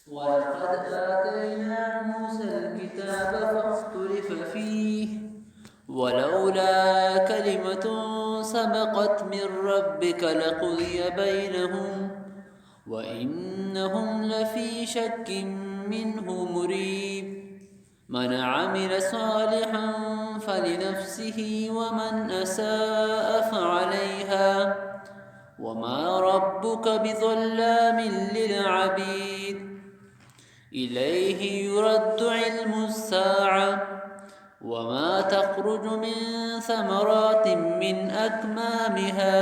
ولقد آتينا موسى الكتاب فاختلف فيه ولولا كلمة سبقت من ربك لقضي بينهم وإنهم لفي شك منه مريب. من عمل صالحا فلنفسه ومن أساء فعليها وما ربك بظلام للعبيد. إليه يرد علم الساعة وما تخرج من ثمرات من أكمامها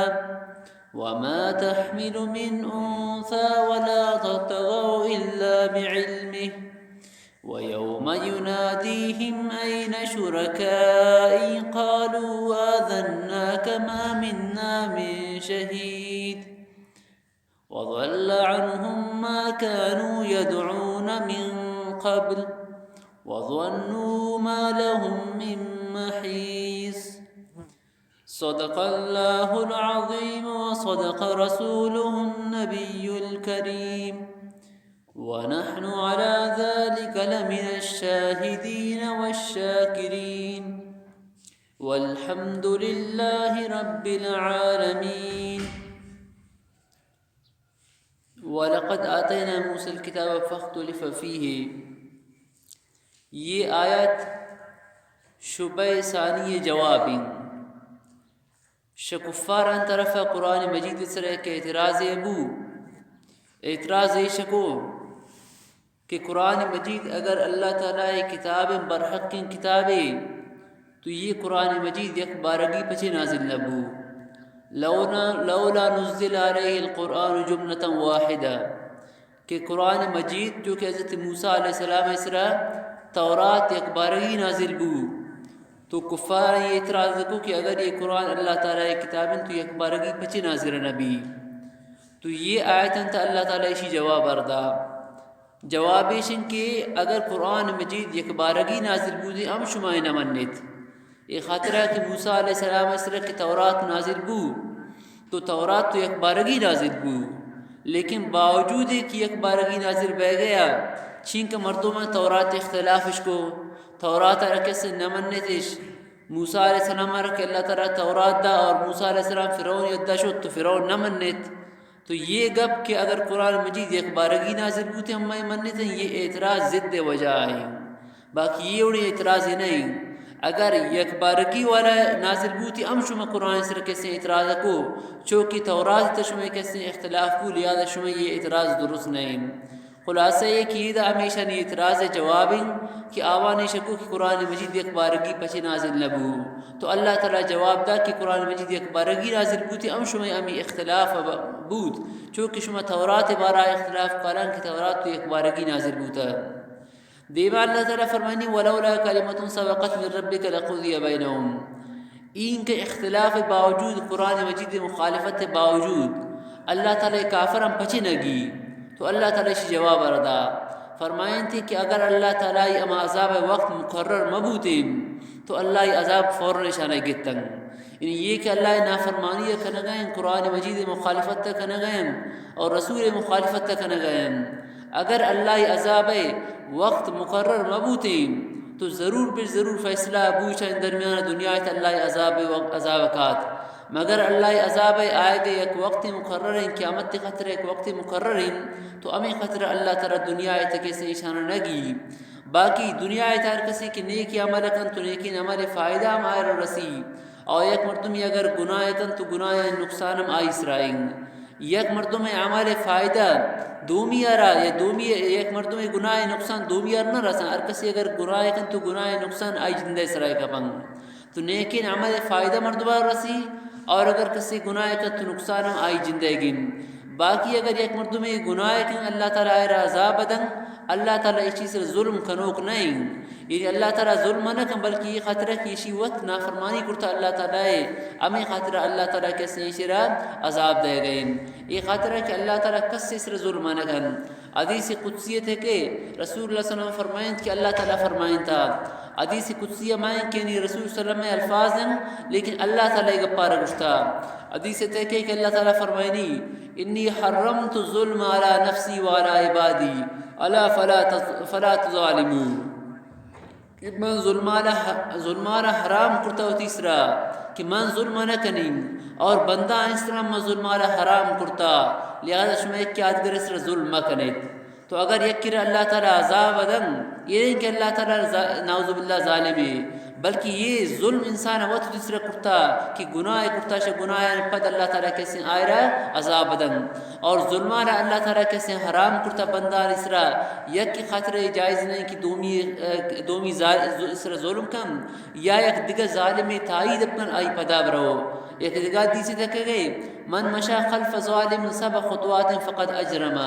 وما تحمل من أنثى ولا تضع إلا بعلمه ويوم يناديهم أين شركائي قالوا آذناك ما منا من شهيد وضل عنهم ما كانوا يدعون من قبل وظنوا ما لهم من محيص. صدق الله العظيم وصدق رسوله النبي الكريم ونحن على ذلك لمن الشاهدين والشاكرين والحمد لله رب العالمين. ولقد آتينا موسى الكتاب فاختلف فيه. یہ آیت شبہ ثانی جواب انت. شہ کفاران طرف قرآن مجید سر ایک اعتراض بو. اعتراض ایش کو کہ قرآن مجید اگر اللہ تعالی کتاب برحق کتابے، تو یہ قرآن مجید یک بارگی پچے نازل نہ بو؟ لولا، لولا نزل علیہ القرآن جملة واحدہ، کہ قرآن مجید جو کہ حضرت موسیٰ علیہ السلام سرا تورات یک بارگی نازل بو، تو کفار یہ اعتراض کو کہ اگر یہ قرآن اللہ تعالی کتاب انت تو یک بارگی پچے نازل نہ بی؟ تو یہ آیت انت اللہ تعالی اشی جواب اردا. جواب ایش انت کہ اگر قرآن مجید یک بارگی نازل بودی ہم شما نہ منیت. اے خاطرہ کہ موسیٰ علیہ السلام سرا کہ تورات نازل بو، تو تورات تو یک بارگی نازل بو، لیکن باوجود کہ یک بارگی نازل بہ گیا، چینکہ مردم تورات اختلافش کو، تورات ہر کس نہ منتش. موسیٰ علیہ السلام را کہ اللہ تعالی تورات دا اور موسیٰ علیہ السلام فرعون یدا شد تو فرعون نہ منت. تو یہ گپ کہ اگر قرآن مجید یک بارگی نازل بوتے ہم مئے منتیں، یہ اعتراض ضد وجہ آئیں، باقی یہ اڑے اعتراض نہیں. اگر یک بارگی والا نازل بوتی ہم شما قرآن سر کسے اعتراض کو، چونکہ تورات تا شما کسے اختلاف کو، لہذا شما یہ اعتراض درست نہیں. خلاصہ یہ کہ ادا ہمیشانی اعتراض جواب انت کہ آوان ایش کو کہ قرآن مجید یک بارگی پچے نازل نہ بو. تو اللہ تعالی جواب دا کہ قرآن مجید یک بارگی نازل بوتی ہم شما ہمی اختلاف ب-، بوت، چونکہ شما تورات بارا اختلاف کالان کہ تورات تو یک بارگی نازل بوتا. دیما اللہ تعالی فرمانی: ولولا کلمة سبقت من ربك لقضي بينهم. اینکہ اختلاف باوجود، قرآن مجید مخالفت باوجود اللہ تعالی کافران پچے نگی؟ تو اللہ تعالی شی جواب اردا، فرمائنتی کہ اگر اللہ تعالی اما عذاب وقت مقرر مبوتیں تو اللہ عذاب فوراً اشانہ گتن. یعنی یہ کہ اللہ نافرمانی کنگئیں، قرآن مجید مخالفت کنگئیں اور رسول مخالفت کنگئیں، اگر اللہ عذاب وقت مقرر مبوتیں تو ضرور بہ ضرور فیصلہ بو، چہ درمیان دنیا ات اللہ عذاب وقت عذاب کات. مگر اللہ عذاب آئے دے یک وقت مقرر ہیں، قیامت خطر یک وقت مقرر ہیں، تو ہمیں خطر اللہ تعالی دنیا ات کسے اشانہ نگی. باقی دنیا ات ہر کسی کہ نیکی عمل کن تو نیکی عمل فائدہ ہم آئے رسی، اور یک مردمی اگر گناہ کن تو گناہ نقصان ہم آئی سرائیں. یک مردم عمل فائدہ دومی را یا دومی یک مردم گناہ نقصان دومی را نہ رسن. ہر کسی اگر گناہ کن تو گناہ نقصان آئی جندے سرائے کپن. تو نیکین عمل فائدہ مردم رسی، اور اگر کسی گناہ کن تو نقصان ہم آئی جندے گن. باقی اگر یک مردم گناہ کن اللہ تعالی آئے را عذاب بدن، اللہ تعالی اس چیز سے ظلم کنوک نہیں. یعنی اللہ تعالی ظلم نہ کن، بلکہ یہ خاطر کہ ایشی وت نافرمانی کرتا اللہ تعالی، ہمیں خاطر اللہ تعالی کسے ایشی را عذاب دے گئے. یہ خاطر کہ اللہ تعالی کسے سر ظلم نہ کن. حدیث قدسیت ہے کہ رسول اللہ صلی اللہ علیہ وسلم فرمائنت کہ اللہ تعالی فرمائنتا: حدیث قدسی ہما انت کہ یعنی رسول صلی اللہ علیہ وسلم ءِ الفاظ انت، لیکن اللہ تعالیٰ ءِ گپارا گوشتا۔ حدیث ءِ تہا کہ اللہ تعالیٰ فرمائنی، "انی حرمت الظلم علی نفسی وعلی عبادی، الا فلا تظ-، فلا تظالموا"، کہ من ظلمارا، ظلمارا حرام کرتا وتی سرا، کہ من ظلم نہ کنیں، اور بندہ آنی سرا من ظلمارا حرام کرتا، لہذا شما یکے آدگرے سرا ظلم مہ کنیت۔ تو اگر یکے را اللہ تعالیٰ عذاب دن، یہ نہیں کہ اللہ تعالیٰ ظا-، نعوذ باللہ ظالم ہے، بلکہ یہ ظلم انسان وت دوسرے کرتا کہ گناہ کرتا، شہ گناہ پد اللہ تعالیٰ کسے آئرا عذاب دن۔ اور ظلمارا اللہ تعالیٰ کسے حرام کرتا بندہ سرا، یک خاطر جائز نہیں کہ دومی، دومی ظا-، سرا ظلم کن یا یک دگہ ظالم تائید کن آئی پدا برو۔ یک دگہ حدیث تہا کہ گئے، "من مشى خلف ظالم سبع خطوات فقد اجرم"۔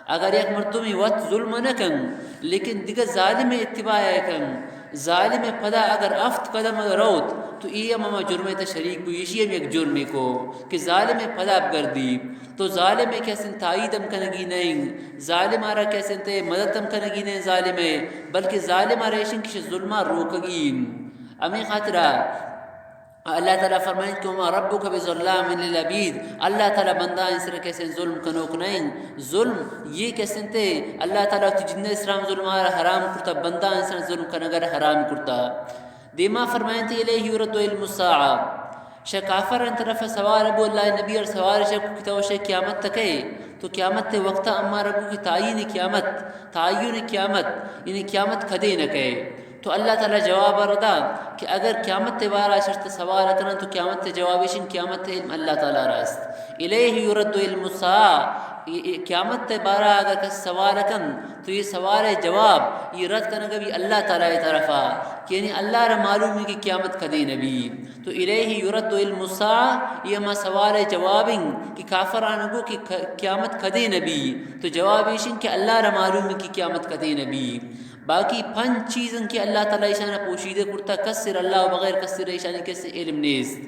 اگر یک مردمے وت ظلم نہ کن، لیکن دگہ ظالم اتباع کن، ظالم پدا اگر ہفت قدم روت، تو ای ہم ہما جرم تہا شریک بو، ایشی ہم یک جرمے کو کہ ظالم پدا بگردی۔ تو ظالم کسے تائید ہم کنگی نہیں، ظالم آرا کسے تے مدد ہم کنگی نہیں ظالم، بلکہ ظالم آرا ایشن کش ظلم روکگی۔ ہمیں خاطرہ اللہ تعالیٰ فرمائنت کہ "وما ربک بظلام للعبید"، اللہ تعالیٰ بندہ انسر کسے ظلم کنوک نہیں۔ ظلم یہ کسے تے اللہ تعالیٰ وتی جند اسلام ظلم حرام کرتا، بندہ انسان ظلم کنگر حرام کرتا۔ دیما فرمائنت "الیہ یرد علم الساعہ"، شہ کافر ان طرف سوال ابو اللہ نبی اور سوال شہ کہ تو شہ قیامت تکے، تو قیامت وقت اما ربو کی تعین قیامت، تعین قیامت، یعنی قیامت کدے نہ کئے۔ تو اللہ تعالیٰ جواب ردا کہ اگر قیامت بارا شرط سوال کنن تو قیامت جواب ایشن قیامت علم اللہ تعالیٰ راست۔ الیہ یرد علم الساعہ، یہ، یہ قیامت بارا اگر کس سوال کن تو یہ سوال جواب یہ رد کنگا بھی اللہ تعالیٰ طرفا، کہ یعنی اللہ را معلوم ہے کہ قیامت کدے نبی۔ تو الیہ یرد علم الساعہ، یہ ہما سوال جواب ہیں کہ کافران گو کہ ک-، قیامت کدے نبی۔ تو جواب ایشن کہ اللہ را معلوم ہے کہ قیامت کدے نبی۔ باقی پنچ چیزن کہ اللہ تعالیٰ ایشان پوشیدہ کرتا، کس سر اللہ و بغیر کس سر ایشانی کس علم نیست۔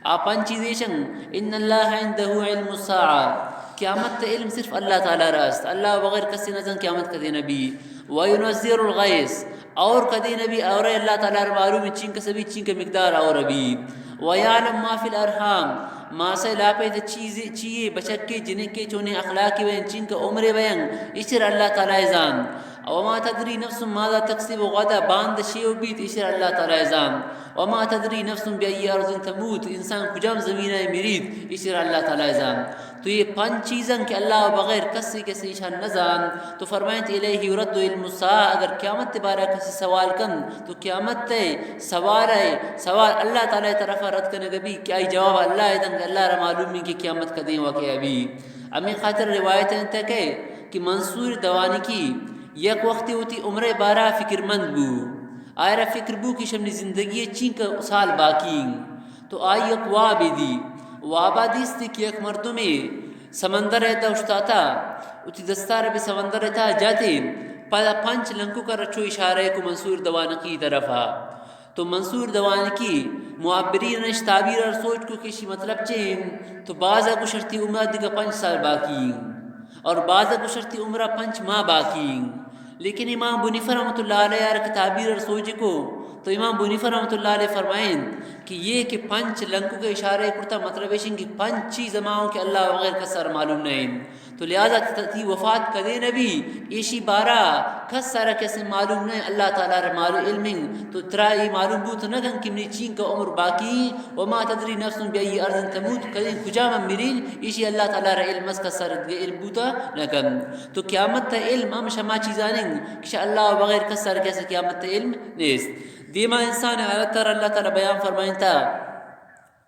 آ پنچ چیز ایشن، ان اللہ عندہ علم الساعہ، قیامت علم صرف اللہ تعالیٰ راست، اللہ و بغیر کس نزن قیامت کدے نبی۔ وینزل الغیث، اور کدے نبی، اور اللہ تعالیٰ را معلوم چین کس بی، چین کے مقدار اور بی۔ ویعلم ما فی الارحام، ماسے لاپے تے چیزے، چیئے بچکے جنکے چونے اخلاقی وین چین کے عمرے وین، ایشر اللہ تعالیٰ زان۔ وما تدری نفس ماذا تکسب غدا، باند شیو بیت، ایشر اللہ تعالیٰ زان۔ وما تدری نفس بأی ارض تموت، انسان کجام زمین ء مریت، ایشر اللہ تعالیٰ زان۔ تو یہ پنچ چیزاں کہ اللہ بغیر کسی کسی ایشان نزان۔ تو فرمائیں تو الیہ یرد علم الساعہ، اگر قیامت بارہ کسی سوال کن، تو قیامت تے سوال ہے، سوال اللہ تعالیٰ طرف رد کنگ بی کہ آئی جواب اللہ دن، اللہ را معلوم ہے کہ قیامت کدیں واقعہ بی۔ ہمیں خاطر روایت انت کہ، کہ منصور دوانکی یک وقتی ہوتی عمر بارہ فکر مند بو۔ آئرا فکر بو کہ شمنی زندگی چینکہ سال باقی ہیں۔ تو آئی یک وابے دی۔ وابا دیستی کہ یک مردمے سمندر ء تہ اشتاتا، وتی دستار بہ سمندر ء تہ جاتے، پدا پنچ لنکو کر چو اشارہ کو منصور دوانکی طرفا۔ تو منصور دوانکی معبرین اش تعبیر ار سوچ کو کہ شی مطلب چے ہیں؟ تو بعض کو شرطی عمر دگہ پنچ سال باقی ہیں۔ اور بعض کو شرطی عمرہ پنچ ماہ باقی ہیں۔ لیکن امام بنیفہ رحمۃ اللہ علیہ آر کہ تعبیر ار سوچ کو، تو امام بنیفہ رحمۃ اللہ علیہ فرمائیں کہ یہ کہ پنچ لنکو کے اشارے کرتا مطلب ایشن کہ پنچ چیز ہما ہوں کہ اللہ بغیر کس ار معلوم نہیں۔ تو لہذا ت-، تی وفات کدے نبی، ایشی بارہ کس ار کس معلوم نہیں، اللہ تعالیٰ ر معلوم علم ہیں۔ تو ترا یہ معلوم بوت نہ کن کہ منی چین کا عمر باقی، وما تدری نفس بأی ارض تموت، کدیں کجا من مرین، ایشی اللہ تعالیٰ را علم است، کس ار دگہ علم بوتا نہ کن۔ تو قیامت تا علم ہم شما چیزانیں کہ شہ اللہ بغیر کس ار کس قیامت تا علم نیست۔ دیما انسان حالت تر اللہ تعالیٰ بیان فرمائنتا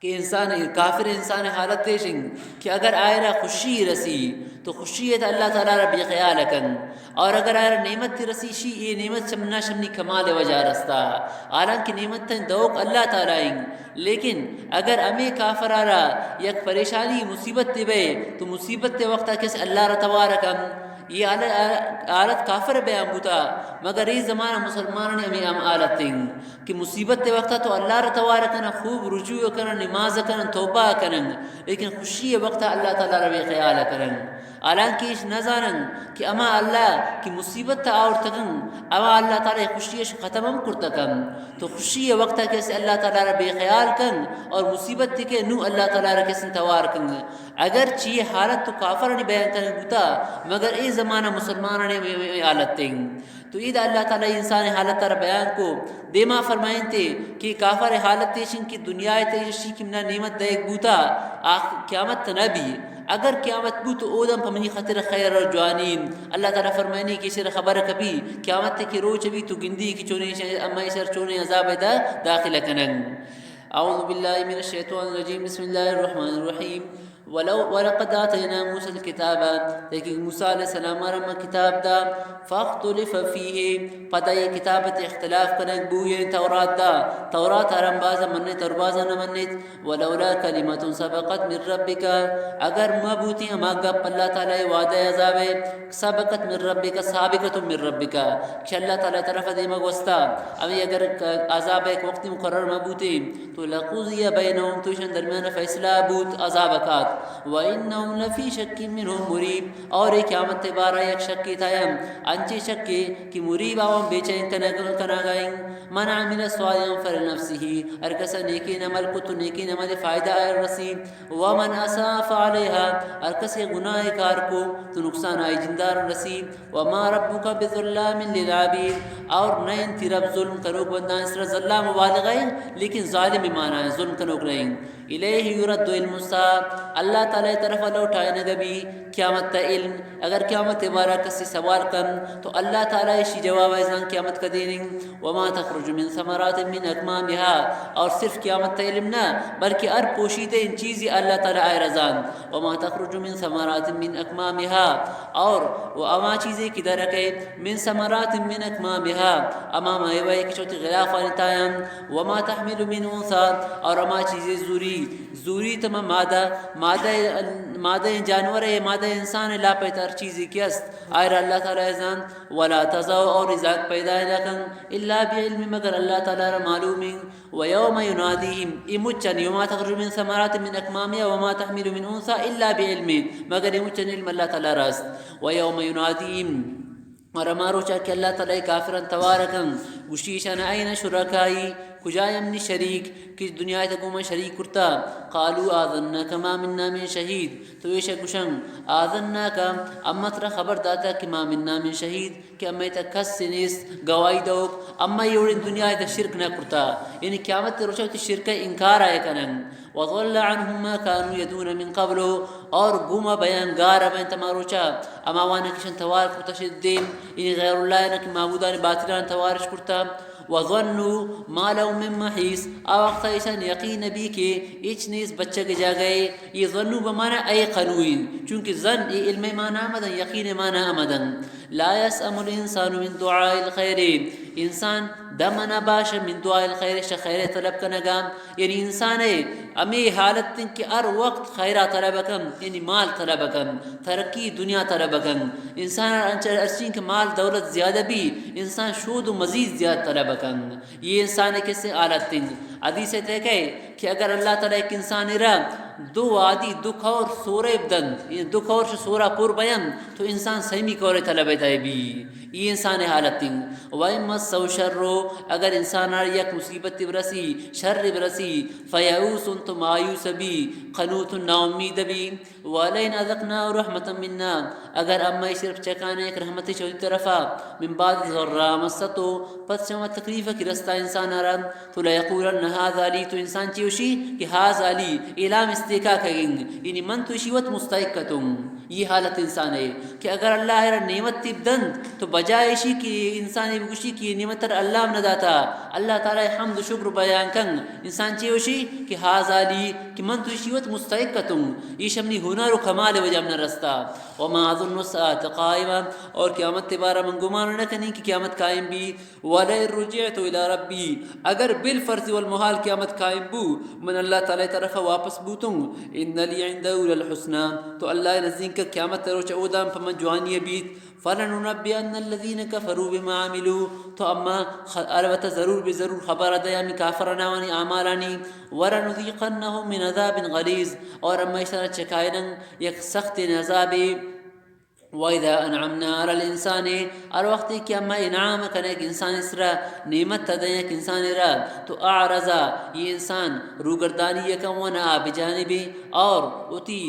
کہ انسان، کافر انسان حالت ایشن کہ اگر آئرا خوشی رسی تو خوشی ہے تو اللہ تعالیٰ را بے خیال کن، اور اگر آئرا نعمت رسی شی، یہ نعمت شمنا شمنی کمال وجہ رستا، حالانکہ نعمت دوک اللہ تعالیٰ ہیں۔ لیکن اگر ہمے کافر آرا یک پریشانی مصیبت تے بے تو مصیبت تے وقت کس اللہ را توار کن، یہ حال-، حالت کافر بیان بوتا، مگر یہ زمانہ مسلمانانی ہمیں ہم حالت ہیں کہ مصیبت وقتا تو اللہ را توار کنا، خوب رجوع کنا، نماز کنا، توبہ کنا، لیکن خوشی وقتا اللہ تعالی را بے خیال کنا۔ حالانکہ ایش نہ زانن کہ اما اللہ کہ مصیبت تا آورتگن، اما اللہ تعالی خوشی اش ختم ہم کرتا کن۔ تو خوشی وقتا کسی اللہ تعالی را بے خیال کن اور مصیبت کے نو اللہ تعالی را کسی توار کن۔ اگرچہ یہ حالت تو کافرانی بیان کنگ بوتا، مگر اے زمانہ مسلمانانی حالت ہیں۔ تو ادا اللہ تعالی انسان حالت را بیان کو۔ دیما فرمائنتے کہ کافر حالت ایشن کہ دنیا تے شی کہ منا نعمت دیگ بوتا، آخ قیامت نہ بی۔ اگر قیامت بو تو اودم پہ منی خاطر خیر اور جوانی۔ اللہ تعالی فرمائنی کہ شر خبر کبھی قیامت کے روچ بھی تو گندی کہ چونے شر، اما شر چونے عذاب دا داخل کنن۔ اعوذ باللہ من الشیطان الرجیم، بسم اللہ الرحمن الرحیم۔ ولو، ولقد آتینا موسی الکتاب، تحقیق موسی علیہ السلام را ما کتاب دا، فاختلف فیہ، پدا یہ کتاب تے اختلاف کنگ بو، یعنی تورات دا، تورات ہرم بازا منت اور بازا نہ منت، ولولا کلمۃ سبقت من ربک، اگر ما بوتی ہما گپ اللہ تعالی وعدہ عذاب سبقت من ربک، سابقۃ من ربک، کہ اللہ تعالی طرف دیما گوستا، ہمیں اگر عذاب ایک وقت مقرر ما بوتی، تو لقضی بینہم، تو ایشان درمیان فیصلہ بوت، عذاب کات۔ و انہم لفی شک منہ مریب، اور یہ قیامت بارہ یک شکی تایم، انچے شکی کہ مریب آوان بے چین کنگ، کنگائیں۔ من عمل صالحا فلنفسہ، ہر کسا نیکین عمل کو تو نیکین عمل فائدہ آئر رسی۔ ومن اساء فعلیہا، ہر کسے گناہ کار کو تو نقصان آئی جندار رسی۔ وما ربک بظلام للعبید، اور نہ انتی رب ظلم کنوک بندان سر۔ ظلام مبالغہ ہے، لیکن ظالم معنی ہے، ظلم کنوک نہیں۔ الیہ یرد علم الساعہ، اللہ تعالی طرف لوٹائے نہ بی قیامت تا علم۔ اگر قیامت بارہ کسی سوال کن تو اللہ تعالی شی جواب ایزان قیامت کا دیننگ۔ وما تخرج من ثمرات من اکمامها، اور صرف قیامت تا علم نہ، بلکہ ہر پوشیدہ ان چیزی اللہ تعالی آئے رزان۔ وما تخرج من ثمرات من اکمامها، اور وہ اما چیزیں کہ درکے من ثمرات من اکمامها، اما میوہ کہ چوتی غلاف آنی تایم، وما تحمل من انثى، اور اما چیزیں زوری، زوری تما مادہ، مادہ، مادہ جانور ہے، مادہ انسان ہے، لاپے تر چیزی کہ است، آئر اللہ تعالی زان، ولا تضع، اور ازاک پیدا نہ کن، الا بعلم، مگر اللہ تعالی را معلوم ہے۔ ویوم ینادیہم، ای مچن، وما تخرج من ثمرات من اکمامها وما تحمل من انثى الا بعلمه، مگر ای مچن علم اللہ تعالی راست۔ ویوم ینادیہم، اور ہما روچا کہ اللہ تعالی کافران توار کن، گوشی ایشان، این شرکائی، کجا ہمنی شریک کہ دنیا تا گوما شریک کرتا؟ قالوا آذناک ما منا من شہید، تو ایشا گوشن، آذناک، اما ترا خبر داتا کہ ما منا من شہید، کہ اما تا کس نیست گواہی دوک، اما یہ وڑیں دنیا تا شرک نہ کرتا، یعنی قیامت روچا وتی شرک انکار آئے کنن۔ وضل عنهم ما كانوا يدعون من قبل، اور گوما بیان گار بین تما روچا، اما وانا کشن توار کرتا شد دیم، یعنی غیر اللہ نہ کہ معبودان باطلان توارش کرتا۔ وظنوا ما لهم من محيص، آ وقتا ایشان یقین بی کہ ہچ نیست بچگ جاگہ۔ یہ ظنوا بمانا ایقنوا، چونکہ ظن یہ علم مانا آمدن، یقین مانا آمدن۔ لا يسأم الانسان من دعاء الخير، انسان دم نہ باش من دعاء الخير، شہ خیر طلب کنگا۔ یعنی انسان ہے ہمیں حالت تن کہ ہر وقت خیرہ طلب کن، یعنی مال طلب کن، ترقی دنیا طلب کن۔ انسان انچہ ارچین کہ مال دولت زیادہ بی، انسان شود و مزید زیاد طلب کن۔ یہ انسان کسے حالت تن۔ حدیث تے کہ کہ اگر اللہ تعالی ایک انسان را دو وادی، دو کور سورے بدنت، یعنی دو کور شہ سورا پر بینت، تو انسان سیمی کورے طلب دائے بی۔ ای انسان حالت تن۔ و اما مسه الشر، اگر انسان را یک مصیبت برسی، شر برسی، فیئوس، تو مایوس بی، قنوط، ناامید بی۔ ولئن اذقناه رحمة منا، اگر اما ایشی را چکانے یک رحمتے چہ وتی طرفا، من بعد ضراء مسته، پس چہ ہما تکلیف کہ رستا انسان را، تو لیقولن هذا لی، تو انسان چی وشی کہ هذا لی، اعلام استحقاق اگنگ، یعنی من تو ایشی وت مستحق اتوں۔ یہ حالت انسان ہے کہ اگر اللہ را نعمت تیب دنت تو بجائے ایشی کہ انسان بگوشی کہ یہ نعمت تر اللہ نہ داتا، اللہ تعالی حمد و شکر بیان کن، انسان چی وشی کہ هذا لی، کہ من تو ایشی وت مستحق اتوں، ایش ہمنی ہنر و کمال وجہ من رستا۔ وما اظن الساعة قائمة، اور قیامت تے بارہ من گمان نہ کنی کہ قیامت قائم بی۔ ولئن رجعت الى ربی، اگر بالفرض والمحال قیامت قائم بو، من اللہ تعالی طرف واپس بوتوں، ان لی عندہ للحسنى، تو اللہ نزدیک قیامت روچ اودام پہ من جوانی بیت۔ فلننبئن الذین کفروا بما عملوا، تو اما خ-، البتہ ضرور بہ ضرور خبر دے ہمیں کافرانانی اعمالانی، ولنذیقنهم من عذاب غلیظ، اور اما اشارہ چکائنن یک سخت عذابے۔ وَإِذَا أَنْعَمْنَا عَلَى الْإِنْسَانِ، ہر وقتے کہ اما انعام کنیں یک انسان سرا، نعمت دیں یک انسان را، تو اعرض، یہ انسان روگردانی یکن ونأ بجانبه، اور وتی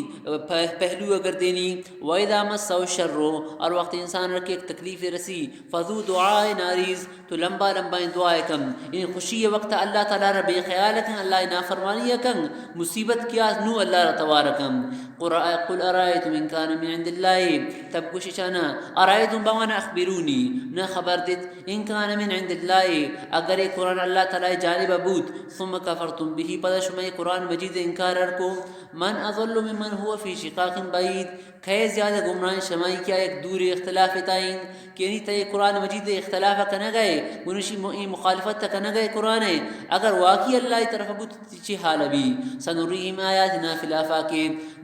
پہ-، پہلو گردینی۔ وَإِذَا مَسَّهُ الشَّرُّ، ہر وقت انسان را کہ یک تکلیف رسی، فذو دعاء عریض، تو لمبا لمبا دعا کن، یعنی خوشی وقت اللہ تعالی را بے خیال کن، اللہ نافرمانی کن، مصیبت کیا نو اللہ را توار کن۔ قر-، قل ارأیتم ان کان من عند اللہ، تب گوش چانا، ارأیتم بمعنی اخبرونی، نہ خبر دیت، ان کان من عند اللہ، اگر یہ قرآن اللہ تعالی جانب بوت، ثم کفرتم به، پدا شما یہ قرآن مجید انکار ار کو، من اضل ممن هو فی شقاق بعید، کئے زیادہ گمراہیں شمائی کہ آ یک دوریں اختلافے تہا انت، کہ یعنی تئی قرآن مجید ء اختلاف ء کنگ ء، گوں ایشی م-، اے مخالفت ء کنگ ء قرآن ء، اگر واقعی اللہ ء طرف بوت، تئی چی حال بی؟ سنریہم آیاتنا فی الآفاق،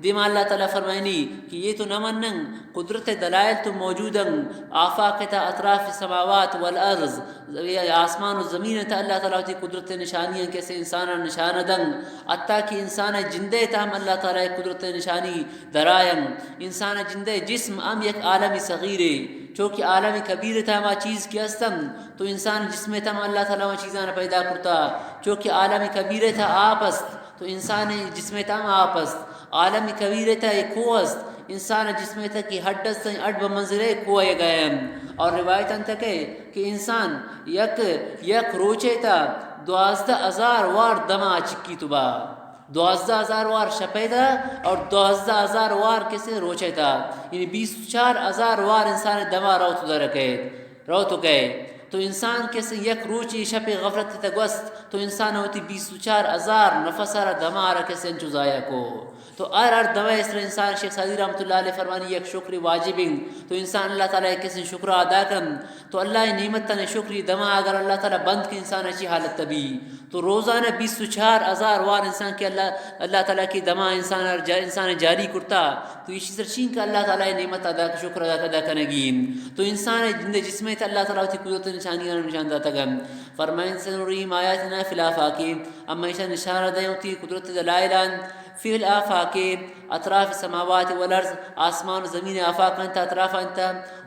دیما اللہ تعالی فرمائنی کہ یہ تو نہ منن، قدرت ء دلائل تو موجود انت، آفاق ء تہا، اطراف السماوات والارض، آسمان و زمین ء تہا اللہ تعالی وتی قدرت ء نشانی انت، کسے انسان ء نشان دنت، حتی کہ انسان ء جندے تہا ہم اللہ تعالی قدرت ء نشانی درائیں۔ انسان ء جند ء جسم ہم یک عالمی صغیرے، چو کہ عالم کبیر ء تہا ہما چیز کہ است انت، تو انسان ء جسم ء تہا ہم اللہ تعالی ہما چیزاں پیدا کرتا، چو کہ عالم کبیر ء تہا آپ است، تو انسان ء جسم ء تہا ہم آپ است۔ عالم کبیر ء تہا یک کوہ است، انسان ء جسم ء تہا کہ ہڈ است، ہڈ بہ منزل ء کوہ ء گئے انت۔ اور روایت انت کہ، کہ انسان یک، یک روچے تہا دوازدہ ہزار وار دما چکی تو با۔ دوازدہ ہزار وار شپے تہا اور دوازدہ ہزار وار کسے روچے تہا، یعنی بیست و چار ہزار وار انسان دما روت در کئے، روت کئے۔ تو انسان کسے یک روچی شپے غفلت تہا گوست، تو انسان وتی بیست و چار ہزار نفس را دما را کسے انچو ضائع کو۔ تو ہر، ہر دمے اس طرح انسان، شیخ سعدی رحمۃ اللہ علیہ فرمانی، یک شکر واجب انت۔ تو انسان اللہ تعالی کسے شکر ادا کن، تو اللہ نعمتانی شکری دما اگر اللہ تعالی بند کہ انسان اچی حالت تبی۔ تو روزانہ بیست و چار ہزار وار انسان کہ اللہ، اللہ تعالی کہ دما انسان ہر جا-، انسان جاری کرتا، تو ایشی سر چین کہ اللہ تعالی نعمت ادا، شکر ادا، ادا کنگی۔ تو انسان جند جسم ء تہا اللہ تعالی وتی قدرت نشانی نشان داتگ۔ فرمائیں، سنريهم آياتنا في الآفاق، اما ایشان نشان دیں وتی قدرت دلائلان، في الآفاق، اطراف السماوات والأرض، آسمان و زمین آفاق انت، اطراف انت،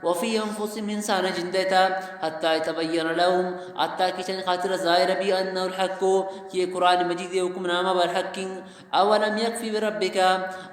وفي أنفسهم، انسان جند ء تہا، حتى يتبين لهم، حتى کہ چن خاطر ظاہر بی، أنه الحق، کہ یہ قرآن مجید یہ حکم نامہ برحق انت۔ أولم يكف بربك،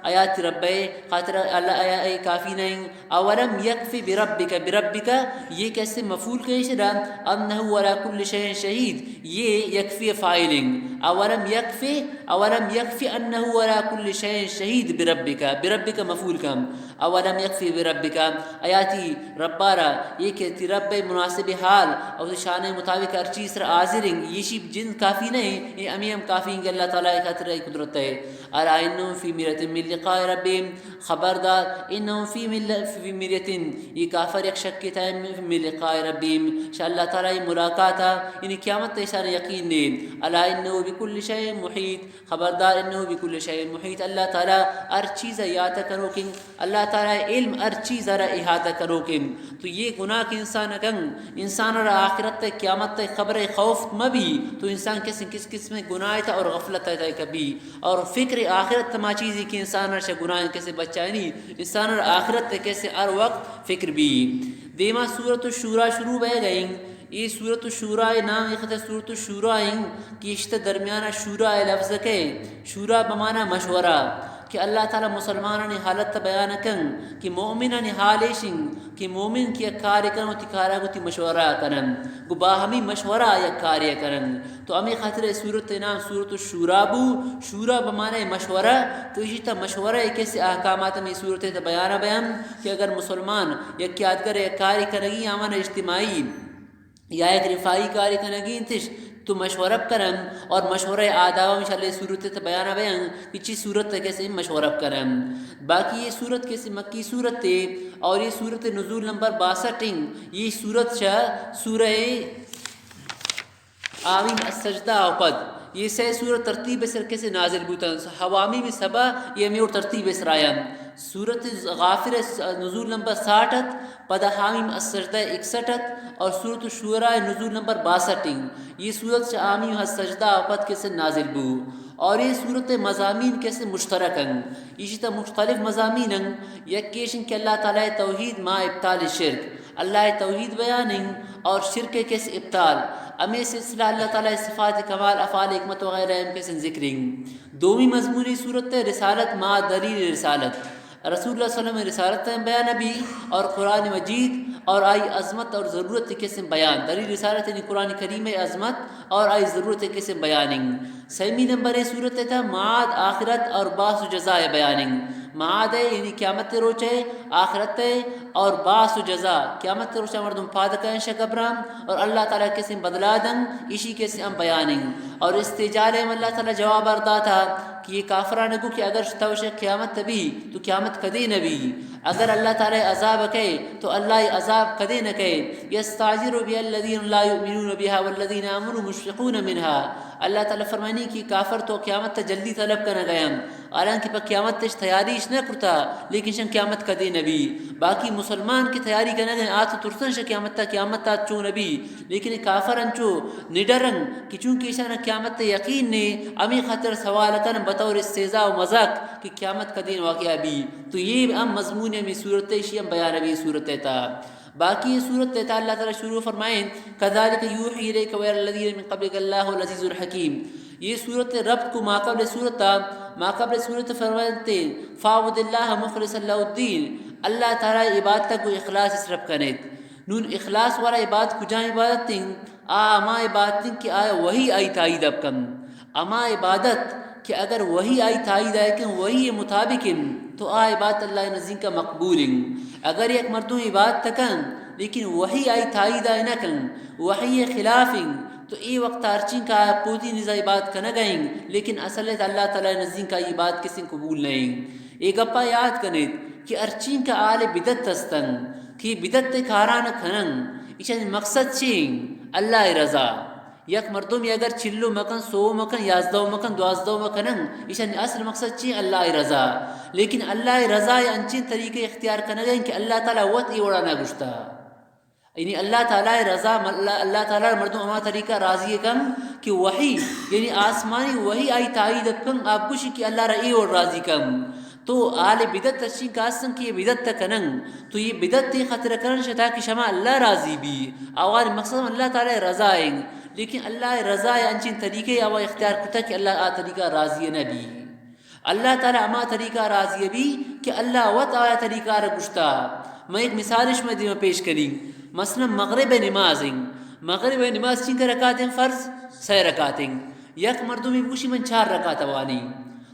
آیا تی رب ء خاطر اللہ، آیا اے کافی نہیں؟ أولم يكف بربك، بربك یہ کسے مفعول کہیں شدا، أنه على كل شيء شهيد، یہ يكفي فاعل انت۔ أولم يكف، أولم يكف أنه على كل شيء شهيد بربك، بربك مفعول کن۔ أولم يكف بربك، آیا تی ربارا، یہ کہ تی رب مناسب حال اور تی شان مطابق ہر چیز سر حاضر ہیں، یہ شی جند کافی نہیں، یہ امی ہم کافی ہیں کہ اللہ تعالی خاطر ای قدرت ہے۔ ألا إنهم في مرية من لقاء ربهم، خبردار، إنهم في مل-، في مرية، یہ کافر یک شک تہا من لقاء ربهم، شہ اللہ تعالی ملاقات، یعنی قیامت ایشان یقین نے۔ ألا إنه بكل شيء محيط، خبردار، إنه بكل شيء محيط، اللہ تعالی ہر چیز یاد کنوکیں، اللہ تعالی علم ہر چیز را احاطہ کنوکیں۔ تو یہ گناہ کہ انسان کن، انسان را آخرت ء قیامت ء خبر ء خوف مہ بی، تو انسان کس کس قسم گناہ تا اور غفلت ء تہ کبی اور فکر آخرت ما چیزی کہ انسان را شہ گناہ کسے بچائنی، انسان را آخرت ء کسے ہر وقت فکر بی۔ دیما سورۃ الشوری شروع بہ گئیں۔ اے سورۃ الشوری نام اخت سورۃ الشوری ہیں کہ اشت درمیان شورا لفظ کے، شورا بمانا مشورہ، کہ اللہ تعالی مسلمانانی حالت بیان کن کہ مومنانی حال ایشن کہ مومن کہ یک کارے کن وتی کارا گوں وتی مشورہ کنن، گوں باہمی مشورہ یک کارے کنن۔ تو ہمیں خاطر اے سورت نام سورۃ الشوری بو، شوری بمعنی مشورہ، تو ایشی تا مشورہ ایک ایسے احکامات ہمیں سورت تا بیان بیان کہ اگر مسلمان یک یادگر یک کارے کنگی آمن اجتماعی یا یک رفاہی کارے کنگی انتش، تو مشورہ بکنن اور مشورہ آداب ہم انشاءاللہ یہ صورت تے بیان بیان کہ چی صورت تے کیسے مشورہ بکنن۔ باقی یہ صورت کیسے مکی صورت تے اور یہ صورت نزول نمبر باسٹھ انگ، یہ صورت شا سورہ حامیم السجدہ و پد یہ سہ سورہ ترتیب سر کیسے نازل بوتن۔ حامیم سبا یہ ہمیں اور ترتیب سر آیا۔ سورت غافر نزول نمبر ساٹھ ات، پدا حامیم السجدہ اکسٹھ ات اور سورت الشعراء نزول نمبر باسٹھ انگ۔ یہ سورت چہ حامیم السجدہ و پد کیسے نازل بو اور یہ سورت مضامین کیسے مشترک انگ۔ ایشی تا مختلف مضامین انگ۔ یک کیشن کہ اللہ تعالی توحید ما ابطال شرک، اللہ توحید بیان انگ اور شرک کیسے ابطال۔ ہمیں سلسلہ اللہ تعالی صفات کمال، افعال حکمت وغیرہ ہم کیسے ذکر انگ۔ دومی مضمون صورت رسالت ما دلیل رسالت۔ رسول اللہ صلی اللہ علیہ وسلم رسالت ہم بیان بی اور قرآن مجید اور آئی عظمت اور ضرورت کیسے بیان۔ دلیل رسالت یعنی قرآن کریم عظمت اور آئی ضرورت کیسے بیان انگ۔ سیمی نمبر صورت تا معاد آخرت اور بعث و جزا بیان انگ۔ معاد ہے یعنی قیامت روچ ہے، آخرت ہے اور بعث و جزا۔ قیامت روچ مردم پاد کن شہ قبران اور اللہ تعالی کیسے بدلا دنگ، ایشی کیسے ہم بیان انگ۔ اور استدلال ہم اللہ تعالی جواب ار داتا کہ یہ کافران گو کہ اگر تو شہ قیامت بی تو قیامت کدی نبی، اگر اللہ تعالی عذاب کئے تو اللہ عذاب کدی نہ کئے۔ یستعجل بها الذین لا یؤمنون بها والذین آمنوا مشفقون منها۔ اللہ تعالی فرمانی کہ کافر تو قیامت تا جلدی طلب کنگا انت، حالانکہ پہ قیامت اش تیاری اش نہ کرتا، لیکن شن قیامت کدی نبی۔ باقی مسلمان کی تیاری کنگا انت، آ تو ترسن شہ قیامت تا، قیامت تا چون نبی، لیکن کافر انچو نڈرن کہ چونکہ ایشان قیامت ء یقین نے، ہمے خاطر سوال کن بطور استہزاء و مذاق کہ قیامت کدین واقعہ بی۔ تو یہ ہم مضمون ہمیں صورت ہے، اشی ہم بیان ہمیں صورت ہے تا۔ باقی یہ صورت ہے تا اللہ تعالی شروع فرمائیں، کذالک یوحی الیک و الی الذین من قبلک اللہ العزیز الحکیم۔ یہ صورت ربط کو ماقبل صورت تا، ماقبل صورت فرمائتے، فاعبد اللہ مخلصا لہ الدین، اللہ تعالی عبادت کو اخلاص اس رب کنیت۔ نون اخلاص والا عبادت کجا عبادت ہیں؟ آ ہما عبادت انت کہ آیا وحی آئی تائید ء بکن۔ ہما عبادت کہ اگر وحی آئی تائید ء کن، وحی مطابق انت، تو آ عبادت اللہ نزدیک مقبول انت۔ اگر یک مردم عبادت کن لیکن وحی آئی تائید ء نہ کن، وحی خلاف انت، تو اے وقت ہرچین کہ آیا پوتی نزا عبادت کنگ ء انت، لیکن اصل ء اللہ تعالی نزدیک آئی عبادت کسیں قبول نہ انت۔ اے گپا یاد کنیت کہ ہرچین کہ آل بدعت ہستن کہ بدعت کاران کنن، ایشانی مقصد چی انت؟ اللہ رضا۔ یک مردم اگر چلو مکن، سو مکن، یازدہ مکن، دوازدہ مکنن، ایشانی اصل مقصد چی؟ اللہ رضا۔ لیکن اللہ رضا انچین طریقے اختیار کنگا انت کہ اللہ تعالی وت اے وڑا نہ گشتا۔ یعنی اللہ تعالی رضا، اللہ، اللہ تعالی مردم ہما طریقہ راضی کن کہ وحی، یعنی آسمانی وحی آئی تائید کن، آپ گوشی کہ اللہ را اے وڑ راضی کن۔ تو آل بدعت اشی کاسن کہ یہ بدعت کنن، تو یہ بدعت خطر کنن شتا کہ شما اللہ راضی بی، آوان مقصد اللہ تعالی رضا ہیں، لیکن اللہ رضا انچین طریقے آوا اختیار کتا کہ اللہ آ طریقہ راضی نہ بی۔ اللہ تعالی ہما طریقہ راضی بی کہ اللہ وت آیا طریقہ را گشتا۔ میں ایک مثال شما دیما پیش کنی، مثلا مغرب نماز ہیں، مغرب نماز چنکہ رکعت ہیں فرض؟ سہ رکعت ہیں۔ یک مردمی بوشی من چار رکعت وانی،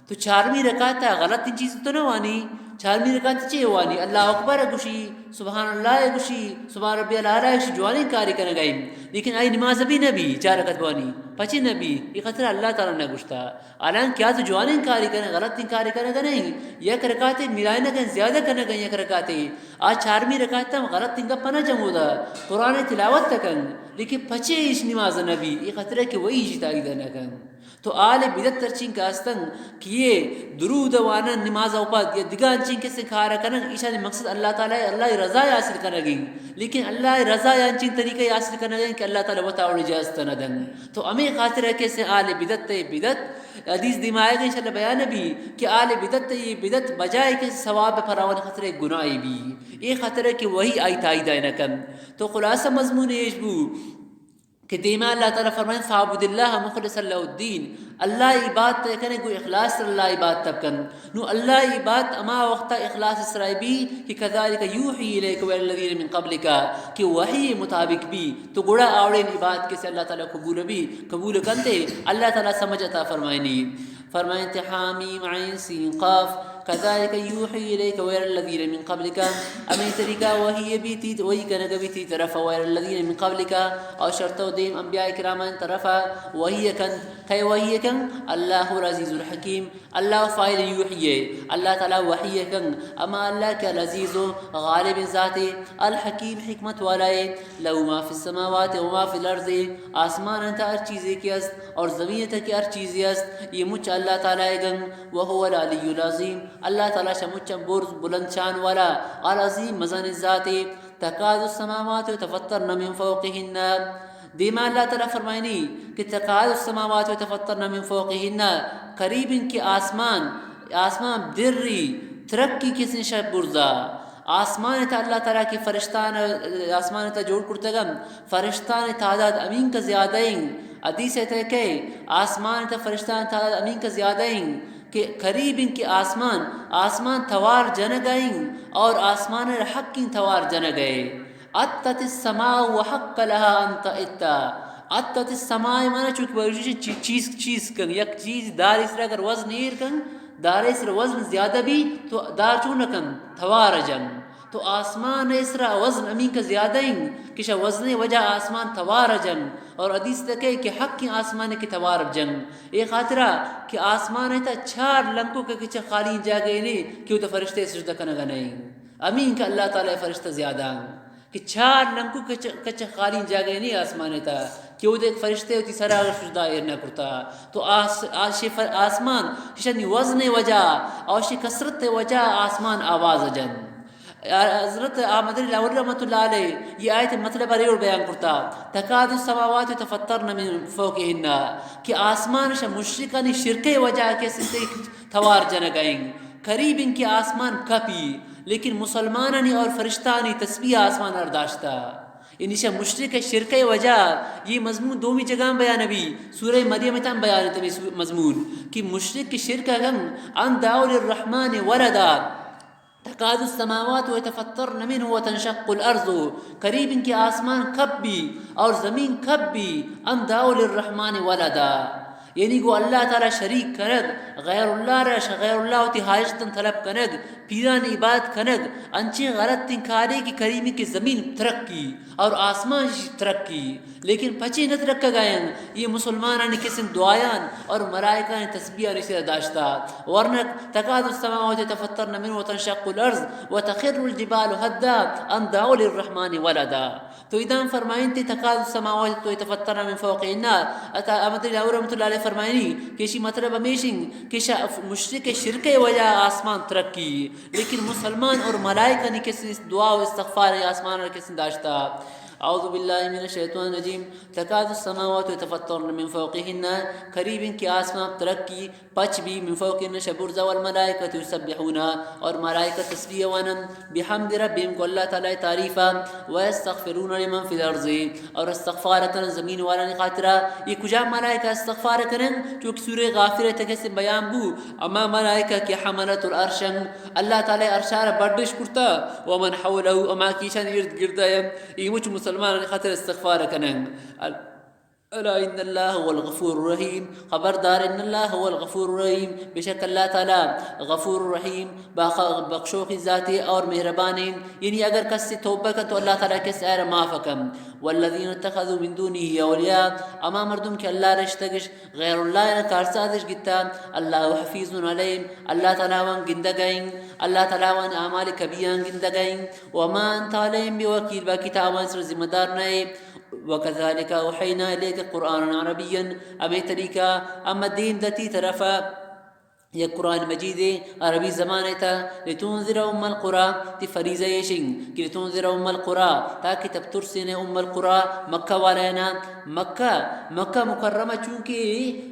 تو چارمی رکعت غلط چیز تو نہ وانی، چارمی رکعت چے وانی؟ اللہ اکبر گوشی، سبحان اللہ گوشی، سبحان ربی الاعلی گوشی، جوانیں کاری کنگا ہیں، لیکن آئی نماز بھی نہ بی، چار رکعت بوانی، پچے نہ بی؟ یہ خطر اللہ تعالی نہ گشتا۔ حالانکہ آ تو جوانیں کاری کنگا، غلطیں کاری کنگا نہیں، یک رکعتے ملائنگا، زیادہ کنگا یک رکعتے۔ آ چارمی رکعت ہم غلطیں گپ نہ جمودا، قرآن تلاوت کن، لیکن پچے ایش نماز نہ بی؟ یہ خطرہ کہ وہی ایشی تائید نہ کن۔ تو آل بدعت ترچین کاستن کہ یہ درود وانن نماز اوپد یا دگہ انچین کسے کار کنن، ایشانی مقصد اللہ تعالی، اللہ رضا حاصل کنگیں، لیکن اللہ رضا انچین طریقے حاصل کنگیں کہ اللہ تعالی وتا اوڑی جائز نہ دن۔ تو ہمیں خاطر ہے کہ سے آل بدعت تے بدعت حدیث دیما آئے گا انشاءاللہ بیان بھی کہ آل بدعت تے یہ بدعت بجائے کہ ثواب پراوان خطرے گناہ بھی، یہ خطرے کہ وہی آئی تائید نہ کن۔ تو خلاصہ مضمون ایش بو کہ دیما اللہ تعالی فرمائیں، فاعبد اللہ مخلصا لہ الدین، اللہ عبادت کنے گو اخلاص اللہ عبادت کن۔ نو اللہ عبادت اما وقتا اخلاص سرائے بی کہ کذالک یوحی الیک و الی الذین من قبلک، کہ وحی مطابق بی، تو گڑا آوڑین عبادت کسے اللہ تعالی قبول بی، قبول کنتے، اللہ تعالی سمجھ عطا فرمائنی۔ فرمائیں تے حامیم عین سین قاف، كذلك يوحي إليك وإلى الذين من قبلك، ہمے طریقہ وحی بیتی، وحی کنگ بیتی طرف، وإلى الذين من قبلك، اور شرط و دیم انبیاء کرامانی طرف وحی کن، کئے وحی کن؟ الله العزيز الحكيم، اللہ فاعل یوحی ہے، اللہ تعالی وحی کن، اما اللہ کہ العزیز غالب ذاتے، الحکیم حکمت والا ہے، له ما في السماوات وما في الأرض، آسمان انت ہر چیزے کہ است اور زمین انت کہ ہر چیزے است، یہ مچ اللہ تعالی گن، وهو العلي العظيم، اللہ تعالی شہ مچ برز بلند شان والا، العظيم مزن ذاتے، تكاد السماوات يتفطرن من فوقهن۔ دیما اللہ تعالی فرمائنی کہ تكاد السماوات يتفطرن من فوقهن، قریب انت کہ آسمان، آسمان دری ترکی کسیں شہ برزا۔ آسمان تا اللہ تعالی کہ فرشتان، آسمان تا جوڑ کرتگن، فرشتان تعداد امین کا زیادہ ہیں۔ حدیث تا کہ آسمان تا فرشتان تعداد امین کا زیادہ ہیں کہ قریب انت کہ آسمان، آسمان توار جنگ ہیں اور آسمان حق توار جنگ ہے۔ أتت السماء وحق لها أن تئت۔ أتت السماء معنی چونکہ بگوشی چی-، چیز، چیز کن، یک چیز دار اسرا اگر وزن ایر کن، دار اسرا وزن زیادہ بی تو دار چون کن؟ توار جن۔ تو آسمان اسرا وزن امین کا زیادہ ہیں کہ شہ وزن وجہ آسمان توار جن۔ اور حدیث تکے کہ حق آسمان کے توار جن۔ اے خاطرہ کہ آسمان تا چار لنکو کے کچھ خالی جاگہ نہیں کہ وہ تو فرشتے سجدہ کنگا نہیں۔ امین کہ اللہ تعالی فرشتہ زیادہ ہیں۔ کہ چار لنکو کچ، کچ خالی جاگہ نہیں آسمان تا کہ وہ دیکھ فرشتے ہوتی سرا سجدہ ایر نہ کرتا۔ تو آس-، آس-، شی فر-، آسمان شنی وزن وجہ اور شی کثرت وجہ آسمان آواز جن۔ حضرت احمد لاہوری رحمۃ اللہ علیہ یہ آیت مطلب ارے اور بیان کرتا، تكاد السماوات يتفطرن من فوقهن، کہ آسمان شہ مشرکانی شرک وجہ کے ستے توار جنگ ہیں، قریب انت کہ آسمان کپی، لیکن مسلمانانی اور فرشتانی تسبیح آسمان ار داشتا۔ یعنی شہ مشرک شرک وجہ یہ مضمون دومی جگہ بیان بی، سورہ مریم تم بیان تمی سو-، مضمون کہ مشرک شرک گن أن دعوا للرحمن ولدا، تكاد السماوات يتفطرن منه وتنشق الأرض، قریب انت کہ آسمان کپ بی اور زمین کپ بی، أن دعوا للرحمن ولدا، یعنی گو اللہ تعالی شریک کنگ، غیر اللہ را، شہ غیر اللہ وتی حاجتاں طلب کنگ، پیرانی عبادت کنگ، انچیں غلطیں کارے کہ قریب انت کہ زمین ترقی اور آسمان ترقی، لیکن پچے نہ ترکگا انت۔ یہ مسلمانانی کسیں دعایان اور ملائکانی تسبیحانی سرا داشتا۔ ورنہ تكاد السماوات يتفطرن منه وتنشق الأرض وتخر الجبال هدا أن دعوا للرحمن ولدا۔ تو ادان فرمائنتے تكاد السماوات يتفطرن من فوقهن۔ عطا احمد لاہوری رحمۃ اللہ علیہ فرمائنی کہ اشی مطلب ہمیش انت کہ شہ مشرک شرک وجہ آسمان ترقی، لیکن مسلمان اور ملائکانی کسیں دعا و استغفار آسمان را کسیں داشتا۔ أعوذ بالله من الشيطان الرجيم. تكاد السماوات يتفطرن من فوقهن، قریب انت کہ آسمان ترقی، پچ بی، من فوقهن شہ برزا، والملائكة يسبحون، اور ملائکہ تسبیح وانن، بحمد ربهم کو اللہ تعالی تعریفا، ويستغفرون لمن في الأرض، اور استغفار کنن زمین والانی خاطرا۔ یہ کجا ملائکہ استغفار کنن؟ چونکہ سورہ غافر تک سے بیان بو، اما ملائکہ کہ حملة العرش انت، اللہ تعالی عرشا را بڈش کرتا، ومن حوله، اما کہ ایشانی ارد گردا انت، اے مچ مسلمانانی خاطر استغفار کنن۔ ال-، ألا إن الله هو الغفور الرحيم، خبردار، إن الله هو الغفور الرحيم، بے شک اللہ تعالی غفور الرحیم، باخ-، بخشوخی ذاتے اور مہربانیں۔ یعنی اگر کس توبہ کن تو اللہ تعالی کس آئرا معاف کن۔ والذين اتخذوا من دونه أولياء، اما مردم کہ اللہ رشتگش غیر اللہ را کارسازش گتا، الله حفيظ عليهم، اللہ تعالی وان گندگائیں، اللہ تعالی وان اعمال کبیان گندگائیں۔ وما أنت عليهم بوكيل، باقی تا آوان سر ذمہ دار نئے۔ وكذلك أوحينا إليك قرآنا عربيا، ہمے طریقہ ہم دیم دتی طرفا یک قرآن مجید عربی زبان تا، لتنذر أم القرى، تی فریضہ ایشنگ کہ لتنذر أم القرى، تاکہ تب ترسین ام القرى، مکہ والاینا۔ مکہ، مکہ مکرمہ چونکہ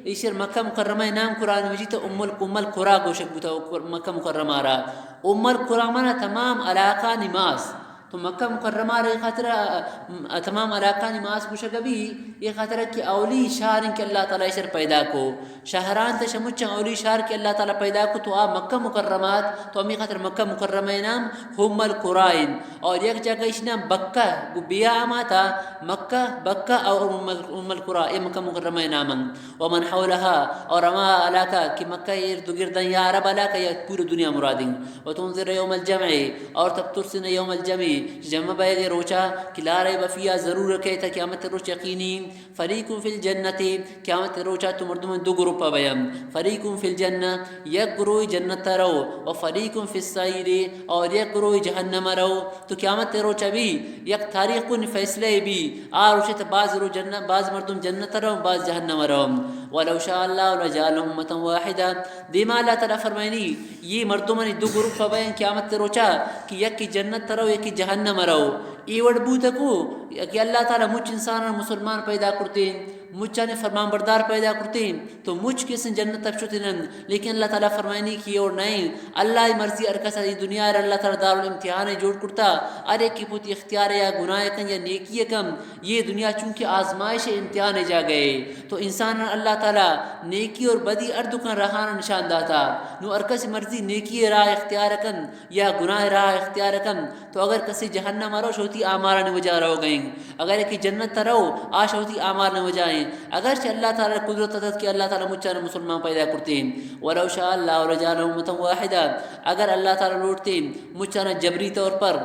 ایشر مکہ مکرمہ نام قرآن مجید تا ام ال-، ام القرى گوشگ بوتا مکہ مکرمہ را۔ ام القرى مانا تمام علاقہ نماز۔ تو مکہ مکرمہ ءَ را اے خاطر ءَ، م-، تمام علاقانی ماس گوشگ بی، اے خاطر ءَ کہ اولی شہر انت کہ اللہ تعالی ایشر پیدا کو۔ شہران تہ شمچاں اولی شہر کہ اللہ تعالی پیدا کو، تو آ مکہ مکرمہ ات، تو ہمے خاطر مکہ مکرمہ ءِ نام ام القری انت۔ اور یک جاگہ ایشی نام بکہ، گو بیا ہما تا مکہ، بکہ اور ام ال-، ام القری، اے مکہ مکرمہ ءِ نام انت۔ ومن حولها، اور ہما علاقہ کہ مکہ ءِ ارد گردن یا عرب علاقہ یا پوری دنیا مراد انت۔ وتنذر یوم الجمع، اور تب ترسن یوم الجمع، جمع بیگ ءِ روچا کہ لا ریب فیہا، ضرور کہ تہ قیامت ءِ روچ یقینی۔ فریق فی الجنۃ، قیامت ءِ روچا تو مردم دو گروپ بیان۔ فریق فی الجنۃ، یک گروہ جنت ءَ رو، و فریق فی السعیر، اور یک گروہ جہنم ءَ رو۔ تو قیامت ءِ روچا بی یک تاریخ کن فیصلہ بی، آ روچ ءَ تہ باز رو جنت، باز مردم جنت ءَ رو، باز جہنم ءَ رو۔ ولو شاء اللہ لجعلهم امة واحدہ، دیما اللہ تعالی فرمائنی، یہ مردمانی دو گروپ بیان قیامت ءِ روچا کہ یکی جنت ءَ رو، یکی جہنم ءَ رو۔ اے وڑ بوتہ کو کہ اللہ تعالی مچ انساناں مسلمان پیدا کرتیں، مچانی فرمان بردار پیدا کرتیں، تو مچ کسیں جنت ءَ شتیں انت، لیکن اللہ تعالی فرمائنی کہ اے وڑ نہ انت۔ اللہ ءِ مرضی، ہر کس ءَ اے دنیا ءَ را اللہ تعالی دارالامتحان جوڑ کرتہ، ہر یکے پہ وتی اختیار ءَ یا گناہ کن یا نیکی کن، یہ دنیا چونکہ آزمائش ءِ امتحان ءِ جاگہ ءَ، تو انساناں اللہ تعالی نیکی اور بدی ہر دکان راہاں نشان داتہ۔ نوں ہر کس ءِ مرضی نیکی ءِ راہ اختیار کن یا گناہ ءِ راہ اختیار کن، تو اگر کسے جہنم ءَ رو، شہ وتی اعمالانی وجہ ءَ روگ ءَ انت، اگر یکے جنت ءَ رو، آ شہ وتی اعمالانی وجہ ءَ انت۔ اگرچہ اللہ تعالی ءَ قدرت ات کہ اللہ تعالی مچاں مسلمان پیدا کرتیں۔ ولو شاء اللہ لجعلهم امة واحدہ، اگر اللہ تعالی لوٹتیں مچاں جبری طور پر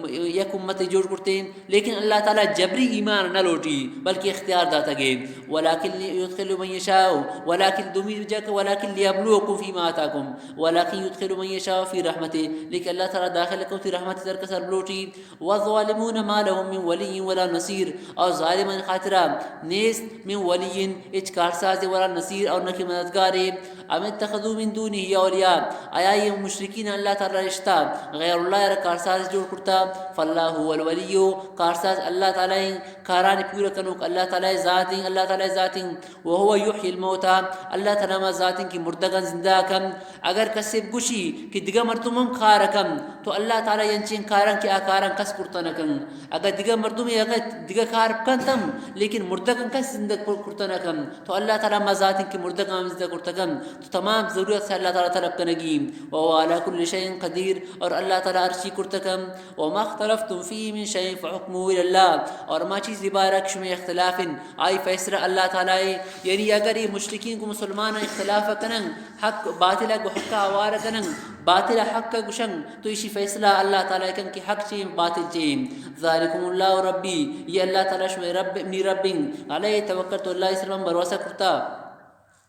یک امتے جوڑ کرتیں، لیکن اللہ تعالی جبری ایمان نہ لوٹی، بلکہ اختیار داتگے۔ ولکن یدخل من یشاء، ولکن دومی جاگہ، ولکن لیبلوکم فیما آتاکم، ولکن یدخل من یشاء فی رحمتہ، لیکن اللہ تعالی داخل کو وتی رحمت ءَ ہر کس ءَ لوٹی۔ والظالمون ما لهم من ولی ولا نصیر، اور ظالمانی خاطرا نیست من ولی، ہچ کارسازے، ولا نصیر، اور نہ کہ مددگارے۔ ام اتخذوا من دونه اولیاء، آیا یہ مشرکین اللہ تعالی رشتہ غیر اللہ ءَ را کارساز جوڑ کرتہ؟ فاللہ هو الولی، کارساز اللہ تعالی انت، کارانی پورا کنوک اللہ تعالی ذات انت، اللہ تعالی ذات انت۔ وهو یحیی الموتی، اللہ تعالی ہما ذات انت کہ مردگاں زندہ کن۔ اگر کسے گوشی کہ دگہ مردم ہم کار کن، تو اللہ تعالی انچیں کاراں کہ آ کاراں کس کرتہ نہ کن۔ اگر دگہ مردمے اگر دگہ کار کنت ہم، لیکن مردگاں کس زندگ کرتہ نہ کن، تو اللہ تعالی ہما ذات انت کہ مردگاں ہم زندہ کرتہ کن۔ تو تمام ضرورت سے اللہ تعالی طلب کنگی۔ وهو علی کل شیء قدیر، اور اللہ تعالی ہر چی کرتہ کن۔ وما اختلفتم فیہ من شیء فحکمه الی اللہ، اور ہما چیز بارہ کہ شمے اختلاف انت، آئی فیصلہ اللہ تعالی ءِ۔ یعنی اگر یہ مشرکین گوں مسلمان اختلاف کنن، حق باطل ءَ گوں حق ءَ ہوار کنن، باطل ءَ حق ءَ گوشن، تو ایشی فیصلہ اللہ تعالی کن کہ حق چے، باطل چے۔ ذالکم اللہ ربی، یہ اللہ تعالی شمے رب، منی رب انت، علیہ توکلت، اللہ ءِ سرا من بھروسہ کرتہ۔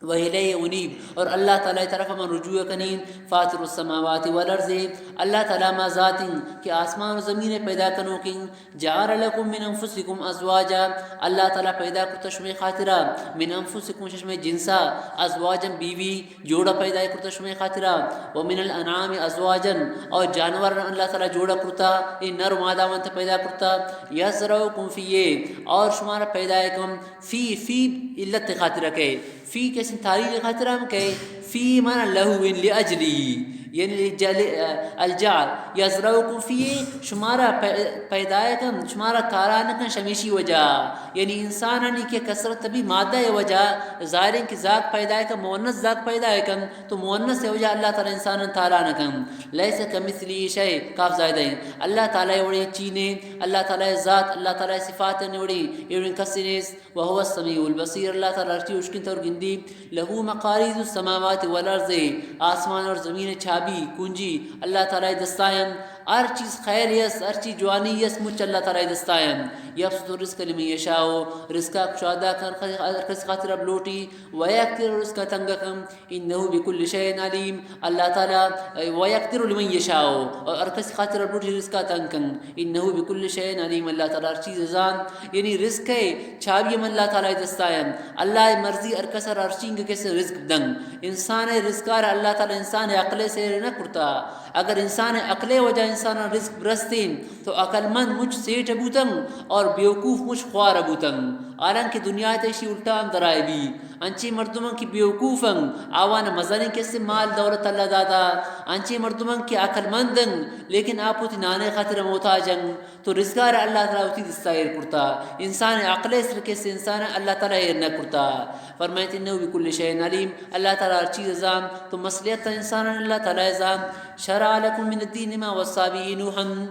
و الیہ انیب، اور اللہ تعالی ءِ طرف من رجوع کنیں۔ فاطر السماوات والارض، اللہ تعالی ہما ذات انت کہ آسمان و زمین ءِ پیدا کنوک انت۔ جعل لکم من انفسکم ازواجا، اللہ تعالی پیدا کرتہ شمے خاطرا، من انفسکم، شمے جنسا، ازواجا، بیوی، جوڑا پیدا کرتہ شمے خاطرا، و من الانعام ازواجا، اور جانور اللہ تعالی جوڑا کرتہ، اے نر و مادہ وانت پیدا کرتہ، یزرعکم فیہ، اور شمارا پیدا کن فی، فی علت خاطرا کئے، فی کسیں تعلیل خاطرا ہم کئے، فی معنی لہو، لاجلہ، یعنی جل-، الجعل، یزرعکم فیہ، شمارا پی-، پیدا کن، شمارا کاران کن شمیشی وجہ، یعنی انسانانی کہ کثرت بی مادہ وجہ، ظاہر انت کہ زاگ پیدا کن، مؤنث زاگ پیدا کن، تو مؤنث وجہ اللہ تعالی انسانان تالان کن۔ لیس کمثلہ شیء، کاف زائدہ انت۔ اللہ تعالی وڑیں چی نے، اللہ تعالی ذات، اللہ تعالی صفات نے وڑیں، اے وڑیں کس نیست۔ وهو السمیع البصیر، اللہ تعالی ہر چی اشکنت اور گندی۔ لہ مقالید السماوات والارض، آسمان اور زمین چابی، کنجی، اللہ تعالی دستائیں۔ ہر چیز خیر یس، ہر چیز جوانی یس، مچ اللہ تعالی دستائیں۔ یبسط الرزق لمن یشاء، رزقا کشادہ کن ہر کس خاطر اب لوٹی، و یقدر، رزقا تنگ کن۔ انه بكل شيء عليم، اللہ تعالی، و يقدر لمن يشاء، اور ہر کس خاطر بوٹی رزقا تنگ کن، انه بكل شيء عليم، اللہ تعالی ہر چیز زان، یعنی رزق ءِ چابی ہم اللہ تعالی دستائیں، اللہ مرضی ہر کس ہر چینگ کس رزق دن، انسان رزقار اللہ تعالی انسان عقل سیر نہ کرتا، اگر انسان عقل وجہ انسان رزق برستیں تو عقل مند مچ سیٹھ بوتن اور بیوقوف مچ خوار بوتن، حالانکہ دنیا ءَ تیشی الٹا ہم درائے بی۔ انچیں مردماں کہ بیوقوف انت، آوان مزنیں کسے مال دولت اللہ داتا۔ انچیں مردماں کہ عقل مند انت، لیکن آپ وتی نانے خاطر محتاج انت۔ تو رزگار اللہ تعالی وتی دستا ایر کرتا۔ انسان عقل سر کسے انسان اللہ تعالی ایر نہ کرتا۔ فرمائیت: انه بكل شيء عليم، اللہ تعالی ہر چیز زان۔ تو مصلحت انسان اللہ تعالی زان۔ شرع لكم من الدين ما وصى به نوحا۔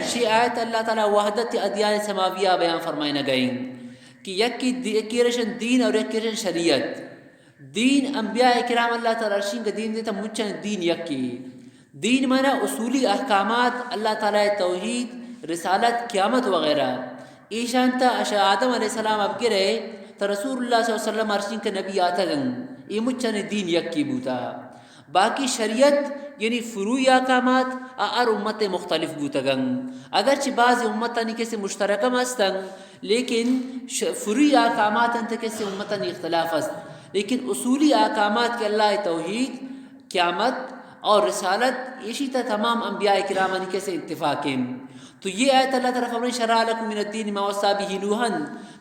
شی آیت اللہ تعالی وحدت ادیان سماویہ بیان فرمائنگا انت کہ یکی دی-، یکی رشن دین اور یکی رشن شریعت۔ دین انبیاء کرام اللہ تعالی ارشین کہ دین دیتا مچن دین یکی۔ دین معنی اصولی احکامات، اللہ تعالی توحید، رسالت، قیامت وغیرہ۔ ایشان تا اش آدم علیہ السلام اب گرے تا رسول اللہ صلی اللہ علیہ وسلم ارشین کہ نبی آتگن۔ ای مچن دین یکی بوتا۔ باقی شریعت یعنی فروعی احکامات آ ہر امت مختلف بوتگن۔ اگرچہ بعض امتانی کسے مشترک ہم ہستن، لیکن ش-، فروعی احکامات انت کسے امتانی اختلاف است، لیکن اصولی احکامات کہ اللہ توحید، قیامت اور رسالت، ایشی تا تمام انبیاء کرامانی کسے اتفاق ہیں۔ تو یہ آیت اللہ تعالی فرمائے: شرع لكم من الدين ما وصى به نوحا،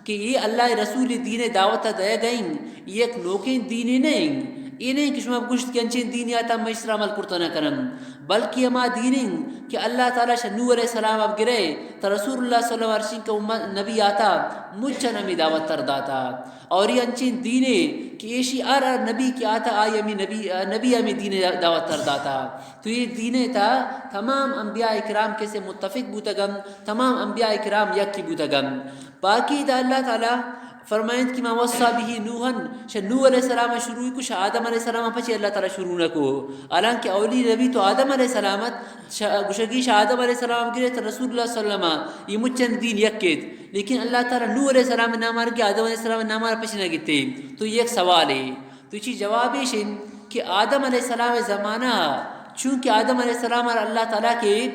کہ یہ اللہ رسول دین دعوت دئے گئیں، یہ ایک نوکیں دینے نہیں۔ یہ نہیں کہ شما گوشت کہ انچیں دینی آتا میں اس طرح عمل کرتا نہ کرم، بلکہ ہما دینیں کہ اللہ تعالی شہ نوح علیہ السلام اب گرے تا رسول اللہ صلی اللہ علیہ وسلم ارشین کہ امت نبی آتا مچن ہمیں دعوت تر داتا۔ اور یہ انچیں دینے کہ ایشی ہر ہر نبی کہ آتا آئی ہمیں نبی، نبی ہمیں دین دعوت تر داتا۔ تو یہ دینے تا تمام انبیاء کرام کسے متفق بوتگن، تمام انبیاء کرام یکی بوتگن۔ باقی دا اللہ تعالی فرمائنت کہ ما وصى به نوحا، شہ نوح علیہ السلام شروع کو، شہ آدم علیہ السلام پچے اللہ تعالی شروع نہ کو۔ حالانکہ اولی نبی تو آدم علیہ السلام ات، شہ-، گشگی شہ آدم علیہ السلام گرے تا رسول اللہ صلی اللہ علیہ وسلم، یہ مچن دین یکیت۔ لیکن اللہ تعالی نوح علیہ السلام نامار کہ آدم علیہ السلام نامار پچے نہ گتے۔ تو یہ ایک سوال ہے۔ تو چی جواب ایش انت کہ آدم علیہ السلام زمانہ، چونکہ آدم علیہ السلام اللہ تعالی کے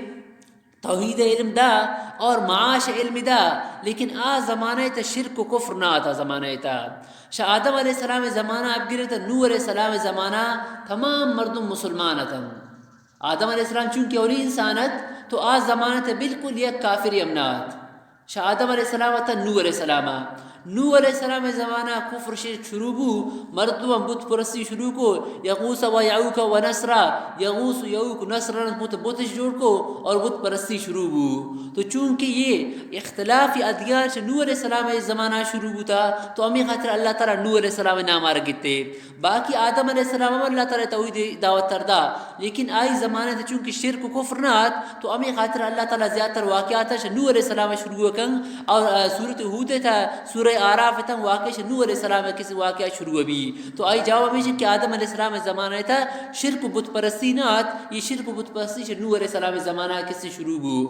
توحید علم دا اور معاش علم دا، لیکن آ زمانہ تا شرک و کفر نہ آتا زمانہ تا۔ شہ آدم علیہ السلام زمانہ اب گرے تا نوح علیہ السلام زمانہ تمام مردم مسلمان اتن۔ آدم علیہ السلام چونکہ اولی انسان ات، تو آ زمانہ تا بالکل یک کافری ہم نہ ات۔ شہ آدم علیہ السلام تا نوح علیہ السلام۔ نوح علیہ السلام زمانہ کفر شرک شروع بو، مردم بت پرستی شروع کو، یغوث و یعوق و نسرا، یغوث، یعوق، نسرا بت، بتش جوڑ کو اور بت پرستی شروع بو۔ تو چونکہ یہ اختلاف ادیان شہ نوح علیہ السلام زمانہ شروع بوتا، تو ہمیں خاطر اللہ تعالی نوح علیہ السلام نامار گتے۔ باقی آدم علیہ السلام ہم اللہ تعالی توحید دعوت تر دا، لیکن آئی زمانہ تا چونکہ شرک و کفر نہ آت، تو ہمیں خاطر اللہ تعالی زیادہ تر واقعات شہ نوح علیہ السلام شروع کن اور، آ، سورت ہود تا سورہ آراف تا واقعہ شہ نوح علیہ السلام کسے واقعہ شروع بی۔ تو آئی جواب ہمیش کہ آدم علیہ السلام زمانہ تا شرک و بت پرستی نہ آت، یہ شرک و بت پرستی شہ نوح علیہ السلام زمانہ کسے شروع بو۔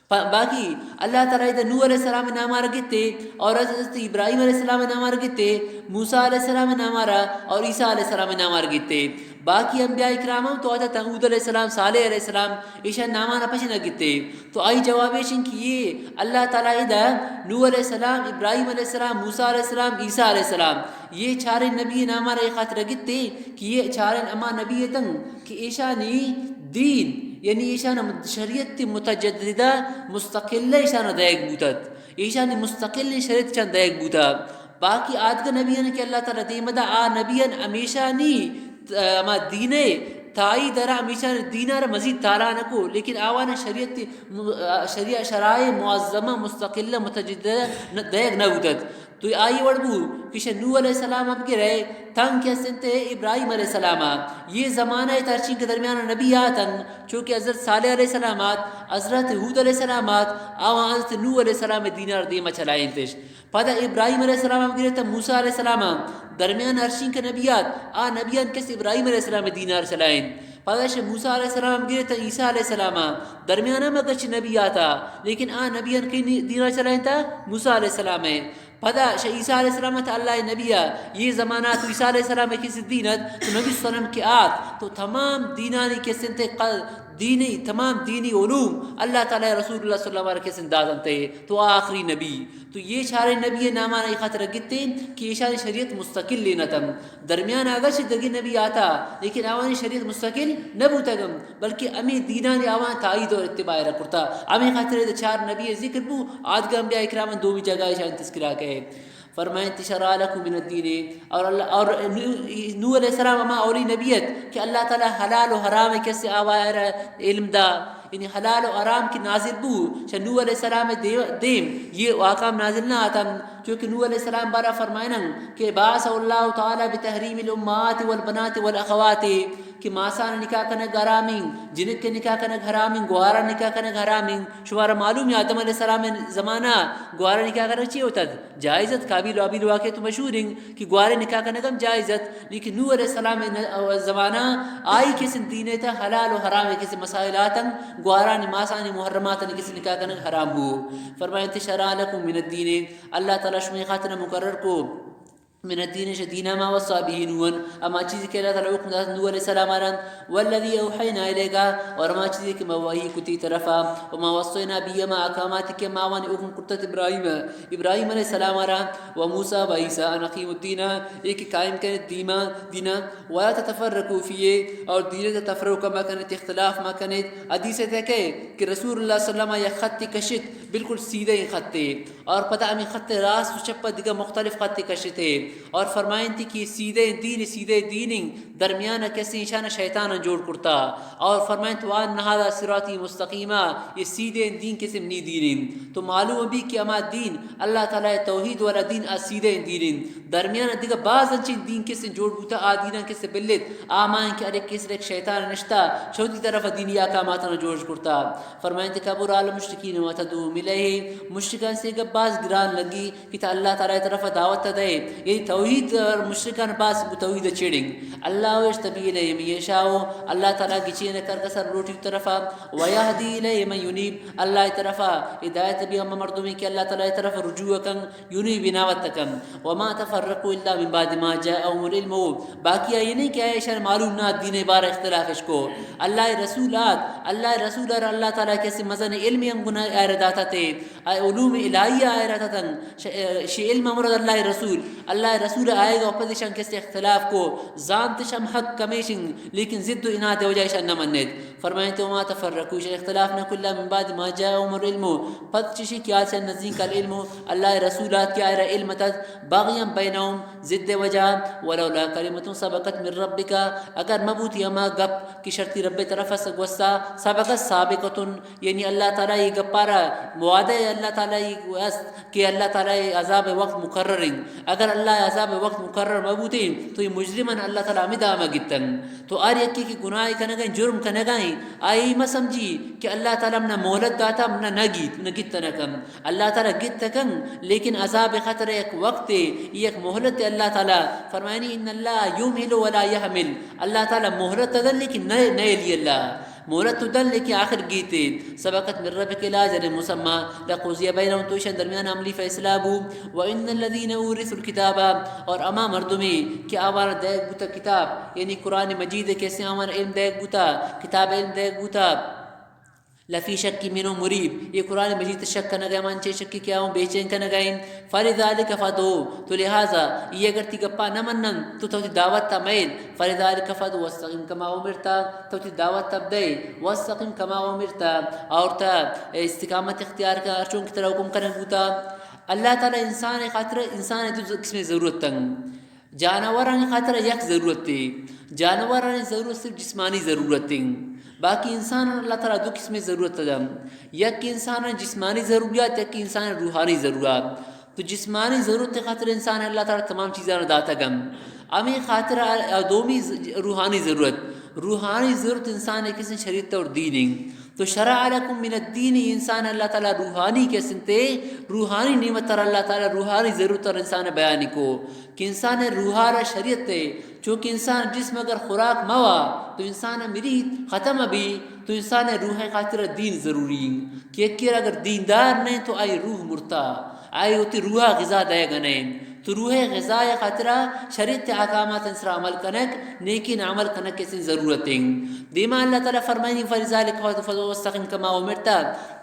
پ-، باقی اللہ تعالی ادا نوح علیہ السلام نامار گتے اور حضرت ابراہیم علیہ السلام نامار گتے، موسیٰ علیہ السلام نامارا اور عیسیٰ علیہ السلام نامار گتے۔ باقی انبیاء کرام ہم تو آتا تنگود علیہ السلام، صالح علیہ السلام، ایشان نامانا پچے نہ گتے۔ تو آئی جواب ایش انت کہ یہ اللہ تعالی ادا نوح علیہ السلام، ابراہیم علیہ السلام، موسیٰ علیہ السلام، عیسیٰ علیہ السلام، یہ چاریں نبی نامارا یہ خاطر گتے کہ یہ چاریں اما نبی اتن کہ ایشانی دین، یعنی ایشان شریعت متجددہ مستقلہ ایشان دئیگ بوتت، ایشانی مستقل شریعت چن دئیگ بوتا۔ باقی آدگہ نبیان کہ اللہ تعالی دیم دا، آ نبیان ہمیشانی، ت-، ہما دین تائید را، ہمیشانی دین را مزید تالان کو، لیکن آوان شریعت م-، شریع-، شرائع معظمہ مستقلہ متجددہ ن-، دئیگ نہ بوتت۔ تو آئی وڑ بو کہ شہ نوح علیہ السلام اب گرے تنگ کہ است انت ابراہیم علیہ السلام ء۔ یہ زمانہ ء ترچین کہ درمیان نبی آتن، چو کہ حضرت صالح علیہ السلام آت، حضرت ہود علیہ السلام آت، آواں حضرت نوح علیہ السلام ء دینار دیما چلائینتش۔ پدا ابراہیم علیہ السلام اب گرے تا موسیٰ علیہ السلام ء۔ درمیان ہرچین کہ نبی آت، آ نبیان کس ابراہیم علیہ السلام ء دینار چلائینت۔ پدا شہ موسیٰ علیہ السلام اب گرے تا عیسیٰ علیہ السلام ء۔ درمیان ہم اگرچہ نبی آتا، لیکن آ نبیان کئی نی-، دینار چلائینتا؟ موسیٰ علیہ السلام ء۔ پدا شہ عیسیٰ علیہ السلام ء تا اللہ ء نبی ء، یہ زمانہ تو عیسیٰ علیہ السلام ء کسی دین ات، تو نبی صلی اللہ علیہ وسلم کہ آت، تو تمام دینانی کسنت ق-، دینی، تمام دینی علوم اللہ تعالی رسول اللہ صلی اللہ علیہ وسلم کسن داتنت، تو آخری نبی۔ تو یہ چاریں نبی نامان ای خاطر گتیں کہ ایشانی شریعت مستقل لینتن۔ درمیان اگرچہ دگہ نبی آتا، لیکن آوانی شریعت مستقل نہ بوتگم، بلکہ ہمے دینانی آوان تائید و اتباع را کرتا۔ ہمے خاطر ادا چار نبی ذکر بو، آدگہ انبیاء کرام دومی جگہ ایشانی تذکرہ کئے۔ فرمائیں، شرع لکم من الدین، اور اللہ، اور نو-، نوح علیہ السلام ہما اولی نبی ات کہ اللہ تعالی حلال و حرام کسے آوارا علم دا، یعنی حلال و حرام کی نازل بو، چہ نوح علیہ السلام دے-، دیم یہ احکام نازل نہ آتن، چونکہ نوح علیہ السلام بارا فرمائنن کہ بعث اللہ تعالی بتحریم الامہات والبنات والاخوات، کہ ماسان نکاح کنگ حرامیں، جنک نکاح کنگ حرامیں، گوارا نکاح کنگ حرامیں۔ شمارا معلوم ہے آدم علیہ السلام زمانہ گوارا نکاح کنگ چی ہوتا؟ جائز ات۔ قابیل و حابیل واقعہ تو مشہور ہیں کہ گوارے نکاح کنگ ہم جائز ات، لیکن نوح علیہ السلام ن-، زمانہ آئی کسن دین تا حلال و حرام کسن مسائل آتن، گوارانی ماسانی محرماتن کسن نکاح کنگ حرام بو۔ فرمائیں، شرع لکم من الدین، اللہ تعالی شمے خاطر مقرر کو، من الدین، شہ دینا، ما وصی به نوحا، اما چیزی کہ اللہ تعالی حکم دات نوح علیہ السلام آرا، والذی اوحینا الیک، اور اما چیزی کہ ما وحی کتی طرفا، وما وصینا به، اما احکاماتی کہ ما وانی حکم کرتت ابراہیم، ابراہیم علیہ السلام آرا، و موسی و عیسی، ان اقیموا الدین، ایک قائم کرنے دیما، دینا، ولا تتفرقوا فیہ، اور دین تا تفرقہ مکنت، اختلاف مکنت۔ حدیث تکے کہ رسول اللہ صلی اللہ علیہ وسلم یک خط کشت، بالکل سیدھے خطے، اور پدا ہمیں خط راست و چپ دگہ مختلف خط کشتے، اور فرمائنتی کہ سیدھے دین، سیدھے دین، درمیان کسی انسان شیطان جوڑ کرتا، اور فرمائنت، وان هذا صراطی مستقیما، یہ سیدھے دین کسی منی دین۔ تو معلوم بھی کہ ہما دین اللہ تعالی توحید والا دین آ سیدھے دین، درمیان دگہ باز انچیں دین کسی جوڑ بوتا، آ دینا کسی بلت، آ مان کہ ارے کس رک شیطان نشتا، چوتی طرف دینی احکاماتاں جوڑ کرتا۔ فرمائنت، کبر علی المشرکین ما تدعوهم الیہ، مشرکان سے گپ باز گران لگی کہ تا اللہ تعالی طرف دعوت دے، یعنی توحید اور مشرکان باز توحید چیڑنگ۔ اللہ یجتبی الیہ من یشاء، اللہ تعالی گچین کر کسر لوٹی طرفا، و یہدی الیہ من ینیب، اللہ طرفا ہدایت بھی ہم مردمی کہ اللہ تعالی طرف رجوع کن، یونی بناوت کن۔ وما تفرقوا الا من بعد ما جاءهم العلم، باقی آئی نہیں کہ آیا شر معلوم نہ دین بار اختلاف اشکو۔ اللہ رسول آت، اللہ رسول اور اللہ تعالی کسی مزن علم ہم گناہ آئر داتا تے، اے علوم الہیہ آئر داتا تن، ش-، شی علم مراد اللہ رسول، اللہ رسول آئے گا پدشان کسی اختلاف کو، زانتش ہم حق کمیشن، لیکن ضد و اناد وجہ شان نہ منت۔ فرمائیں تو ما تفرقوا، ایشان اختلاف نہ کو الا من بعد ما جاءهم العلم، پد چشی کہ آتشان نزدیک العلم، اللہ رسول آت کہ آئرا علم اتت، بغیا بینهم، ضد وجہ، ولولا کلمة سبقت من ربک، اگر مبوتی ہما گپ کہ شرطی رب طرف سے گوستا، سبقت سابقتن، یعنی اللہ تعالی یہ گپارا موعدہ اللہ تعالی یہ است کہ اللہ تعالی عذاب وقت مقرر ہیں۔ اگر اللہ عذاب وقت مقرر مبوتیں تو یہ مجرمان اللہ تعالی ہمیں داما گتن۔ تو ہر یکی کہ گناہ کنگائیں، جرم کنگائیں، آئی مہ سمجھی کہ اللہ تعالی منا مہلت داتا، منا نہ گیت، نہ گیت نہ کن۔ اللہ تعالی گیت کن، لیکن عذاب خاطر یک وقت، یک مہلت اللہ تعالی فرمائنی، ان اللہ یمهل ولا یهمل۔ اللہ تعالی مہلت دن لیکن نہ، نہ لی اللہ۔ مہلت تو دن لیکن آخر گیتے۔ سبقت من ربک الی اجل مسمی، لقضی بینهم، تو ایشان درمیان عملی فیصلہ بو۔ وان الذین اورثوا الکتاب، اور ہما مردمی کہ آوارا دیگ بوتا کتاب، یعنی قرآن مجید کسی آوارا علم دیگ بوتا، کتاب علم دیگ بوتا، لفی شک منه مریب، یہ قرآن مجید شک کنگا، من چے شکی کیا ہوں بے چین کنگا ہیں۔ فلذلک فادعوا، تو لہذا یہ اگر تی گپا نہ منن تو تو تی دعوت تا میل، فلذلک فادعوا واستقم کما امرت، تو تی دعوت تا دے، واستقم کما امرت، اور تا استقامت اختیار کن، ہر چون کہ ترا حکم کنگ بوتا۔ اللہ تعالی انسان خاطر، انسان دو قسم ضرورت تن۔ جانورانی خاطر یک ضرورت ہے۔ جانورانی ضرورت صرف جسمانی ضرورت ہیں۔ باقی انسان اللہ تعالی دو قسم ضرورت دن۔ یک انسان جسمانی ضروریات، یک انسان روحانی ضرورت۔ تو جسمانی ضرورت خاطر انسان اللہ تعالی تمام چیزاں داتا گم۔ ہمیں خاطر دومی ز-، روحانی ضرورت۔ روحانی ضرورت انسان کسی شریعت اور دین ہیں۔ تو شرع لکم من الدین، انسان اللہ تعالی روحانی کسنتے، روحانی نعمت تر اللہ تعالی روحانی ضرورت تر انسان بیانی کو کہ انسان روحا را شریعت ہے، چونکہ انسان جسم اگر خوراک موا تو انسان مریت ختم بھی، تو انسان روح خاطر دین ضروری ہیں کہ یکی اگر دیندار نہیں تو آئی روح مرتا۔ آئی وتی روحا غذا دئیگ نہ انت۔ تو روح غذا خاطرا شریعت احکامات سرا عمل کنگ، نیکین عمل کنگ کسی ضرورت ہیں۔ دیما اللہ تعالی فرمائنی، فلذلک فادع واستقم کما امرت،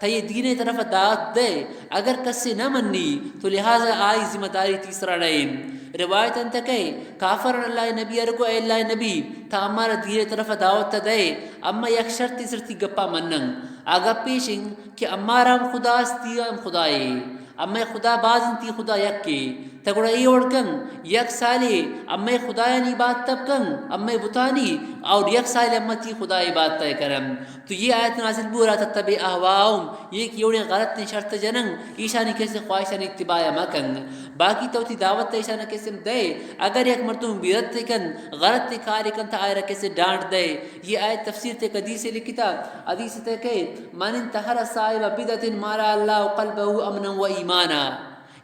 تا یہ دین طرف دعوت دے، اگر کسی نہ منی تو لہذا آئی ذمہ داری تیسرا نہیں۔ روایت انت کہ کافر اللہ نبی ارگو، اے اللہ نبی، تا ہمارا دین طرف دعوت دے، اما یک شرطی سرتی گپا منن۔ آ گپ ایشن کہ ہمارا ہم خدا است، تی ہم خدائے۔ امئے خدا باز انت، تئی خدا یکے۔ تہ گڑا اے وڑ کن، یک سالے امئے خدایانی عبادت بکن، امئے بتانی، اور یک سالے اما تئی خدا عبادت کنن۔ تو اے آیت نازل بو، لا تتبع اهواءهم، اے کہ اے وڑیں غلطیں شرط جنن، ایشانی کسے خواہشانی اتباع مکن۔ باقی تو وتی دعوت ایشانا کسے دے، اگر یک مردم بدعتے کن، غلطیں کارے کن، تہ آئرا کسے ڈانٹ دے۔ اے آیت تفسیر تہ حدیث لکھتا، حدیث تہ کہ من انتحر صاحب بدعة ملأ الله قلبه امنا وایمانا۔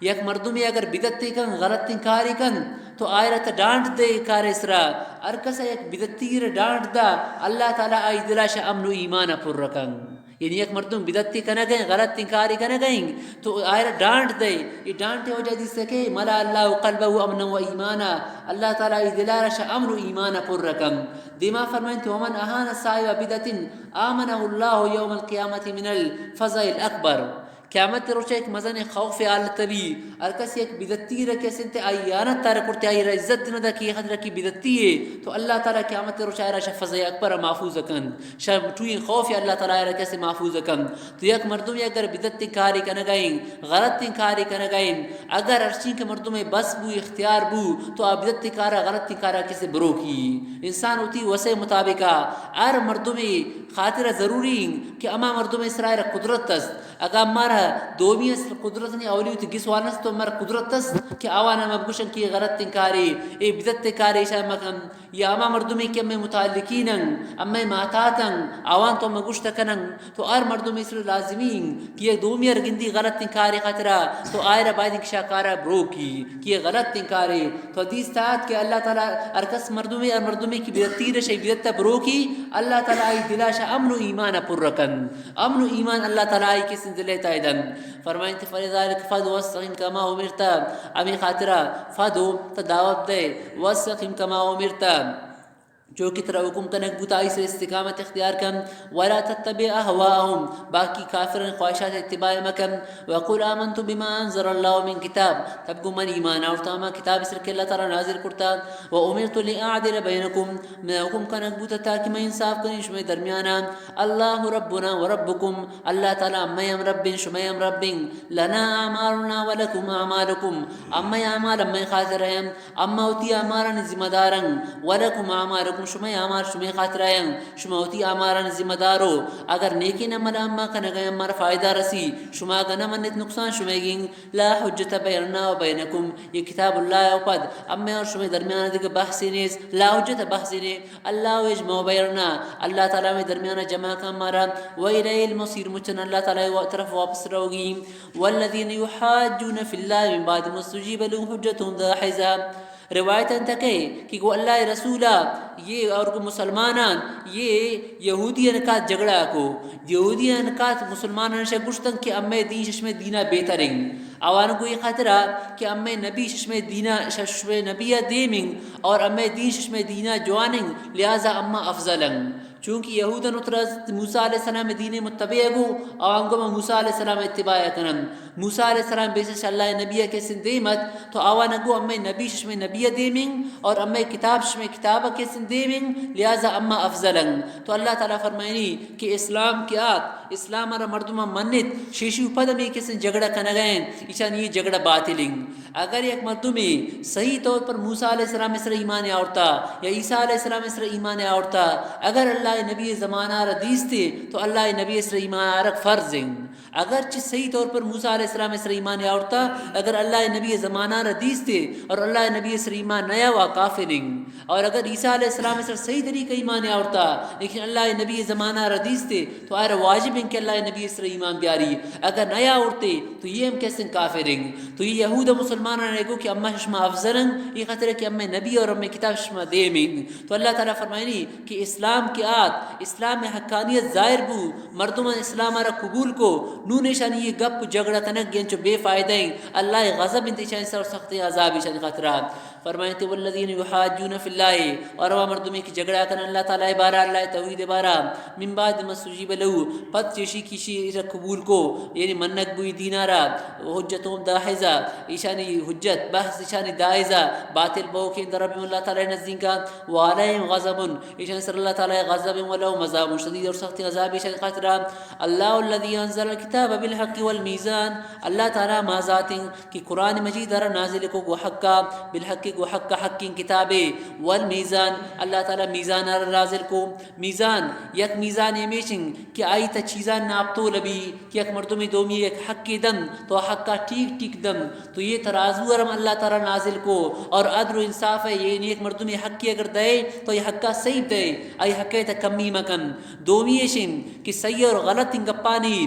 یک مردمے اگر بدعتے کن، غلطیں کارے کن، تو آئرا تہ ڈانٹ دے کارے سرا۔ ہر کسا یک بدعتیگے را ڈانٹ دا، اللہ تعالی آئی دلا شہ امن و ایمان پر کن۔ یعنی یک مردم بدعتے کنگا ایں، غلطیں کارے کنگا ایں، تو آئرا ڈانٹ دے۔ اے ڈانٹے وجہ دیستا کہ ملأ الله قلبه امنا وایمانا، اللہ تعالی آئی دلا را شہ امن و ایمان پر کن۔ دیما فرمائنت، ومن اهان صاحب بدعة آمنه الله يوم القيامة من الفزع الأكبر۔ قیامت روچا یک مزنیں خوف حالت بی، ہر کس یک بدعتی را کس انت، آئی اہانت تر کرتے، آئی را عزت نہ دا کہ اے خاطر کہ بدعتی ہے، تو اللہ تعالی قیامت روچا آئرا شہ فزع اکبر محفوظ کن، شہ ٹوئیں خوف اللہ تعالی آئرا کسے محفوظ کن۔ تو یک مردم اگر بدعتی کارے کنگا ایں، غلطیں کارے کنگا ایں، اگر ہرچیں کہ مردم بس بو، اختیار بو، تو آ بدعتی کارا، غلطیں کارا کسے بروکی۔ انسان وتی وسع مطابقا ہر مردمے خاطر ضروری ایں کہ ہما مردمے سرا آئرا قدرت است۔ اگاں مارا دومی است قدرت نی، اولی وتی گس وانست، تو مارا قدرت است کہ آوانا ما بگوشن کہ اے غلطیں کارے، اے بدعتیں کارے، ایشا مکن۔ یا ہما مردمے کہ ہمے متعلقین ایں، ہمے ماتات ایں، آوان تو ما گوشت کنن، تو ہر مردمے سر لازمی ایں کہ یک دومی ار گندی غلطیں کارے خاطرا، تو آئرا باید ایں کہ شہ کارا بروکی کہ اے غلطیں کارے۔ تو حدیث تہ آت کہ اللہ تعالی ہر کس مردمے، ہر مردمے کہ بدعتی را شہ بدعتا بروکی، اللہ تعالی آئی دلا شہ امن و ایمان پر کن۔ امن و ایمان اللہ تعالی آئی کسے دلے تہ دن۔ فرمائنت، فلذلك فادع واستقم كما أمرت، ہمے خاطرا فادع، تہ دعوت دے، واستقم كما أمرت، چو کہ ترا حکم کنگ بوتا، آئی سر استقامت اختیار کن، ولا تتبع أهواءهم، باقی کافرانی خواہشات اتباع مکن، وقل آمنت بما أنزل الله من كتاب، تب گو من ایمان آورتا ہما کتاب سر کہ اللہ تعالی نازل کرتا، وأمرت لأعدل بينكم، من حکم کنگ بوتا تاکہ من انصاف کنیں شمئے درمیانا، الله ربنا وربكم، اللہ تعالی ہمے ہم رب ایں، شمئے ہم رب ایں، لنا أعمالنا ولكم أعمالكم، ہمے اعمال ہمے خاطر ایں، اما وتی اعمالانی ذمہ دار ایں، ولكم أعمالكم، شمئے اعمال شمئے خاطر ایں، شما وتی اعمالانی ذمہ دار ہو۔ اگر نیکیں عمل اما کنگا ایں، مارا فائدہ رسی، شما اگاں نہ منت نقصان شمئیگ ایں۔ لا حجة بيننا وبينكم، اے کتاب اللہ ءَ پد ہمے اور شمئے درمیان دگہ بحثے نیست، لا حجة، بحثے نے۔ الله يجمع بيننا، اللہ تعالی ہمے درمیان جمع کن مارا، وإليه المصير، مچن اللہ تعالی ءِ طرف واپس روگی۔ والذين يحاجون في الله من بعد ما استجيب له حجتهم داحضة۔ روایت انت کہ، کہ گو اللہ ءِ رسولا، اے اور گو مسلمانان، اے یہودیان کات جھگڑا کو۔ یہودیان کات مسلمانان شہ گوشتن کہ ہمے دین شہ شمئے دینا بہتر ایں۔ آوان گو اے خاطرا کہ ہمے نبی شہ شمئے دینا، شہ شمئے نبیا دیم ایں اور ہمے دین شہ شمئے دینا جوان ایں، لہذا اما افضل ایں۔ چونکہ یہودان اترا موسیٰ علیہ السلام ءِ دین ءِ متبع گو، آوان گو ما موسیٰ علیہ السلام ءِ اتباع کنن۔ موسیٰ علیہ السلام بیسش اللہ ءِ نبی ءَ کسیں دیم ات، تو آوان گو ہمے نبی شہ شمئے نبی ءَ دیم ایں اور ہمے کتاب شہ شمئے کتاب ءَ کسیں دیم ایں، لہذا اما افضل ایں۔ تو اللہ تعالی فرمائنی کہ اسلام کہ آت، اسلام ءَ را مردمان منت، شہ ایشی پد ہمے کسیں جھگڑا کنگا ایں، ایشانی اے جھگڑا باطل ایں۔ اگر یک مردمے صحیح طور پر موسیٰ علیہ السلام ءِ سر ایمان آورتا یا عیسیٰ علیہ السلام ءِ سر ایمان آورتا، اگر اللہ ءِ نبی ءِ زمانہ ءَ را دیستے، تو اللہ ءِ نبی ءِ سر ایمان آرگ فرض ایں۔ اگرچہ صحیح طور پر موسیٰ علیہ السلام ءِ سر ایمان آورتا، اگر اللہ ءِ نبی ءِ زمانہ ءَ را دیستے اور اللہ ءِ نبی ءِ سر ایمان نیاوا، کافر ایں۔ اور اگر عیسیٰ علیہ السلام ءِ سر صحیح طریقہ ایمان آورتا، لیکن اللہ ءِ نبی ءِ زمانہ ءَ را دیستے، تو آئرا واجب ایں کہ اللہ ءِ نبی ءِ سر ایمان بیاری۔ اگر نیاورتے، تو اے ہم کسیں کافر ایں۔ تو اے یہود ءُ مسلمانان ءَ گو کہ اما شہ شما افضل ایں، اے خاطر کہ ہمے نبی اور ہمے کتاب شہ شما دیم ایں۔ تو اللہ تعالی فرمائنی کہ اسلام کہ آت، اسلام ءِ حقانیت ظاہر بو، مردمان اسلام ءَ را قبول کو، نون ایشانی اے گپ ءُ جھگڑا کنگ انچو بے فائدہ ایں، اللہ ءِ غضب انت ایشانی سر، سختیں عذاب ایشانی خاطرا۔ فرمائنت، والذين يحاجون في الله، اور ہما مردمے کہ جھگڑا کن اللہ تعالی ءِ بارا، اللہ ءِ توحید ءِ بارا، من بعد ما استجيب له، پد چہ ایشی کہ ایشی را قبول کو، یعنی منگ بو اے دینا را، حجتهم داحضة، ایشانی حجت، بحث ایشانی دائزہ باطل بوکیں در ربهم، اللہ تعالی نزدیکا، وعلیہم غضب، ایشان سر اللہ تعالی غضب، ولہم عذاب شدید، اور سخت عذاب ایشان خاطرہ۔ اللہ الذی انزل الکتاب بالحق والمیزان، اللہ تعالی ہما ذاتیں کہ قرآن مجید را نازل کو گو حقا، بالحق گو حق، حقیں کتابے، والمیزان، اللہ تعالی میزان را نازل کو۔ میزان، یک میزان ہمیشیں کہ آئی تا چیزان ناپ تول بی، کہ یک مردمے دومی یک حقے دن، تو حقا ٹھیک ٹھیک دن، تو یہ ترازو ارم اللہ تعالی نازل کو، اور عدل و انصاف ہے، یعنی یک مردمے حقے اگر دے تو یہ حقا صحیح دے، آئی حقے تا کمی مکن۔ دومی ایشیں کہ صحیح اور غلط ان گپانی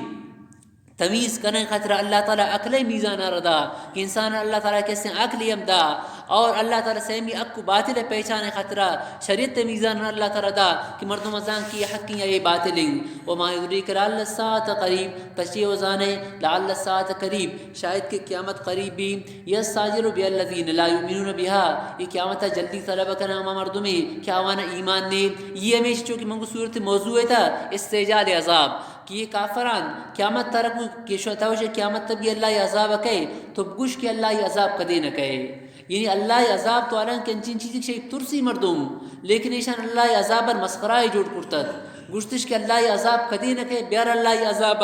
تمیز کنگ خاطر اللہ تعالی عقل میزان را دا، کہ انسان اللہ تعالی کسیں عقل ہم دا، اور اللہ تعالی سیمی حق و باطل پہچان خاطر شریعت میزان اللہ تعالی دا، کہ مردم زان کہ یہ حق یا یہ باطل ہیں۔ وما یدریک لعل الساعة قریب، تشیع و زانے لعل الساعة قریب، شاید کہ قیامت قریب بھی۔ یستعجل بها الذین لا یؤمنون بها، یہ قیامت جلدی طلب کنا ہما مردمی کہ آوانا ایمان نے۔ یہ ہمیش چونکہ منگو صورت موضوع ہے تا استعجال عذاب، کہ یہ کافران قیامت ترک کہ شو توش قیامت تب یہ اللہ عذاب کئے، تو گوش کہ اللہ عذاب کدے نہ کئے۔ یعنی اللہ عذاب تو الان کہ انچین چیزی کہ شئی ترسی مردم، لیکن ایشان اللہ عذاب مسخرہ جوڑ کرتت۔ گوشتش کہ اللہ عذاب کدے نہ کئے، بیار اللہ عذاب،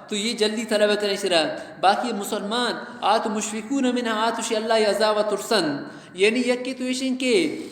تو یہ جلدی طلب کرے شرا۔ باقی مسلمان آت مشفقون منها، آت شی اللہ عذاب ترسن۔ یعنی یکی تو ایشن کہ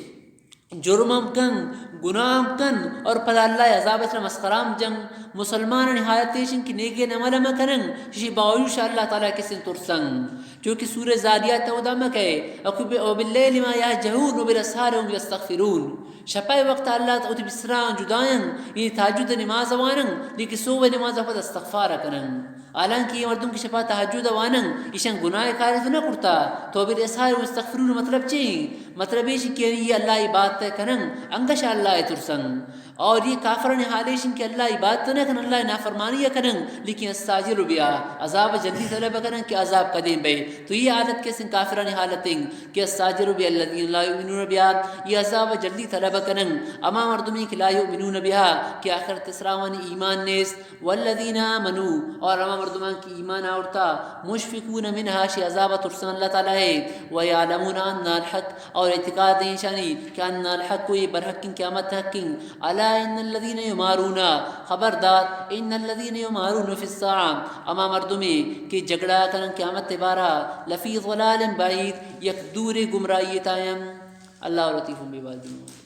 جرم ہم کن، گناہ ہم کن، اور پدا اللہ عذاب اتنا مسخرہ ہم جن۔ مسلمانانی حالت ایشن کہ نیکیں عمل ہم کنن، شی باوجود شاہ اللہ تعالی کسن ترسن۔ چونکہ سورہ ذاریات اودا مکہ، وباللیل ما یهجعون وبالاسحار هم یستغفرون۔ شپائے وقت اللہ تعالی وتی بسراں جدائن، یہ تہجد نماز وانن، لیکن صبح نماز پد استغفار کنن۔ حالانکہ یہ مردم کہ شپا تہجد وانن، ایشان گناہ کاری تو نہ کرتا۔ تو بالاسحار هم یستغفرون مطلب چی؟ مطلب ایش کہ یہ اللہ عبادت کنن، انگش اللہ ترسن۔ اور یہ کافران حال ایش کہ اللہ عبادت نہ کن، اللہ نافرمانی کنن، لیکن استعجل بها، عذاب جلدی طلب کنن کہ عذاب کدیں بے۔ تو یہ حالت کسن کافران حالت ہیں کہ استعجل بها الذین لا یؤمنون بها، یہ عذاب جلدی طلب کنن اما مردمی کہ لا یؤمنون بها، کہ آخرت سرا آوانی ایمان نیست۔ والذین آمنوا، اور ہما مردمان کہ ایمان آورتا، مشفقون منها، شی عذاب ترسن اللہ تعالی ہے، ویعلمون ان الحق، اور اعتقاد ہیں شانی کہ ان الحق، یہ برحقیں، قیامت حقیں۔ الا ان الذین یمارون، خبردار، ان الذین یمارون فی الساعة، ہما مردمی کہ جھگڑا کنن قیامت بارا، لفی ضلال بعید، یک دور گمراہی تائیں۔ اللہ لطیف بما یشاء۔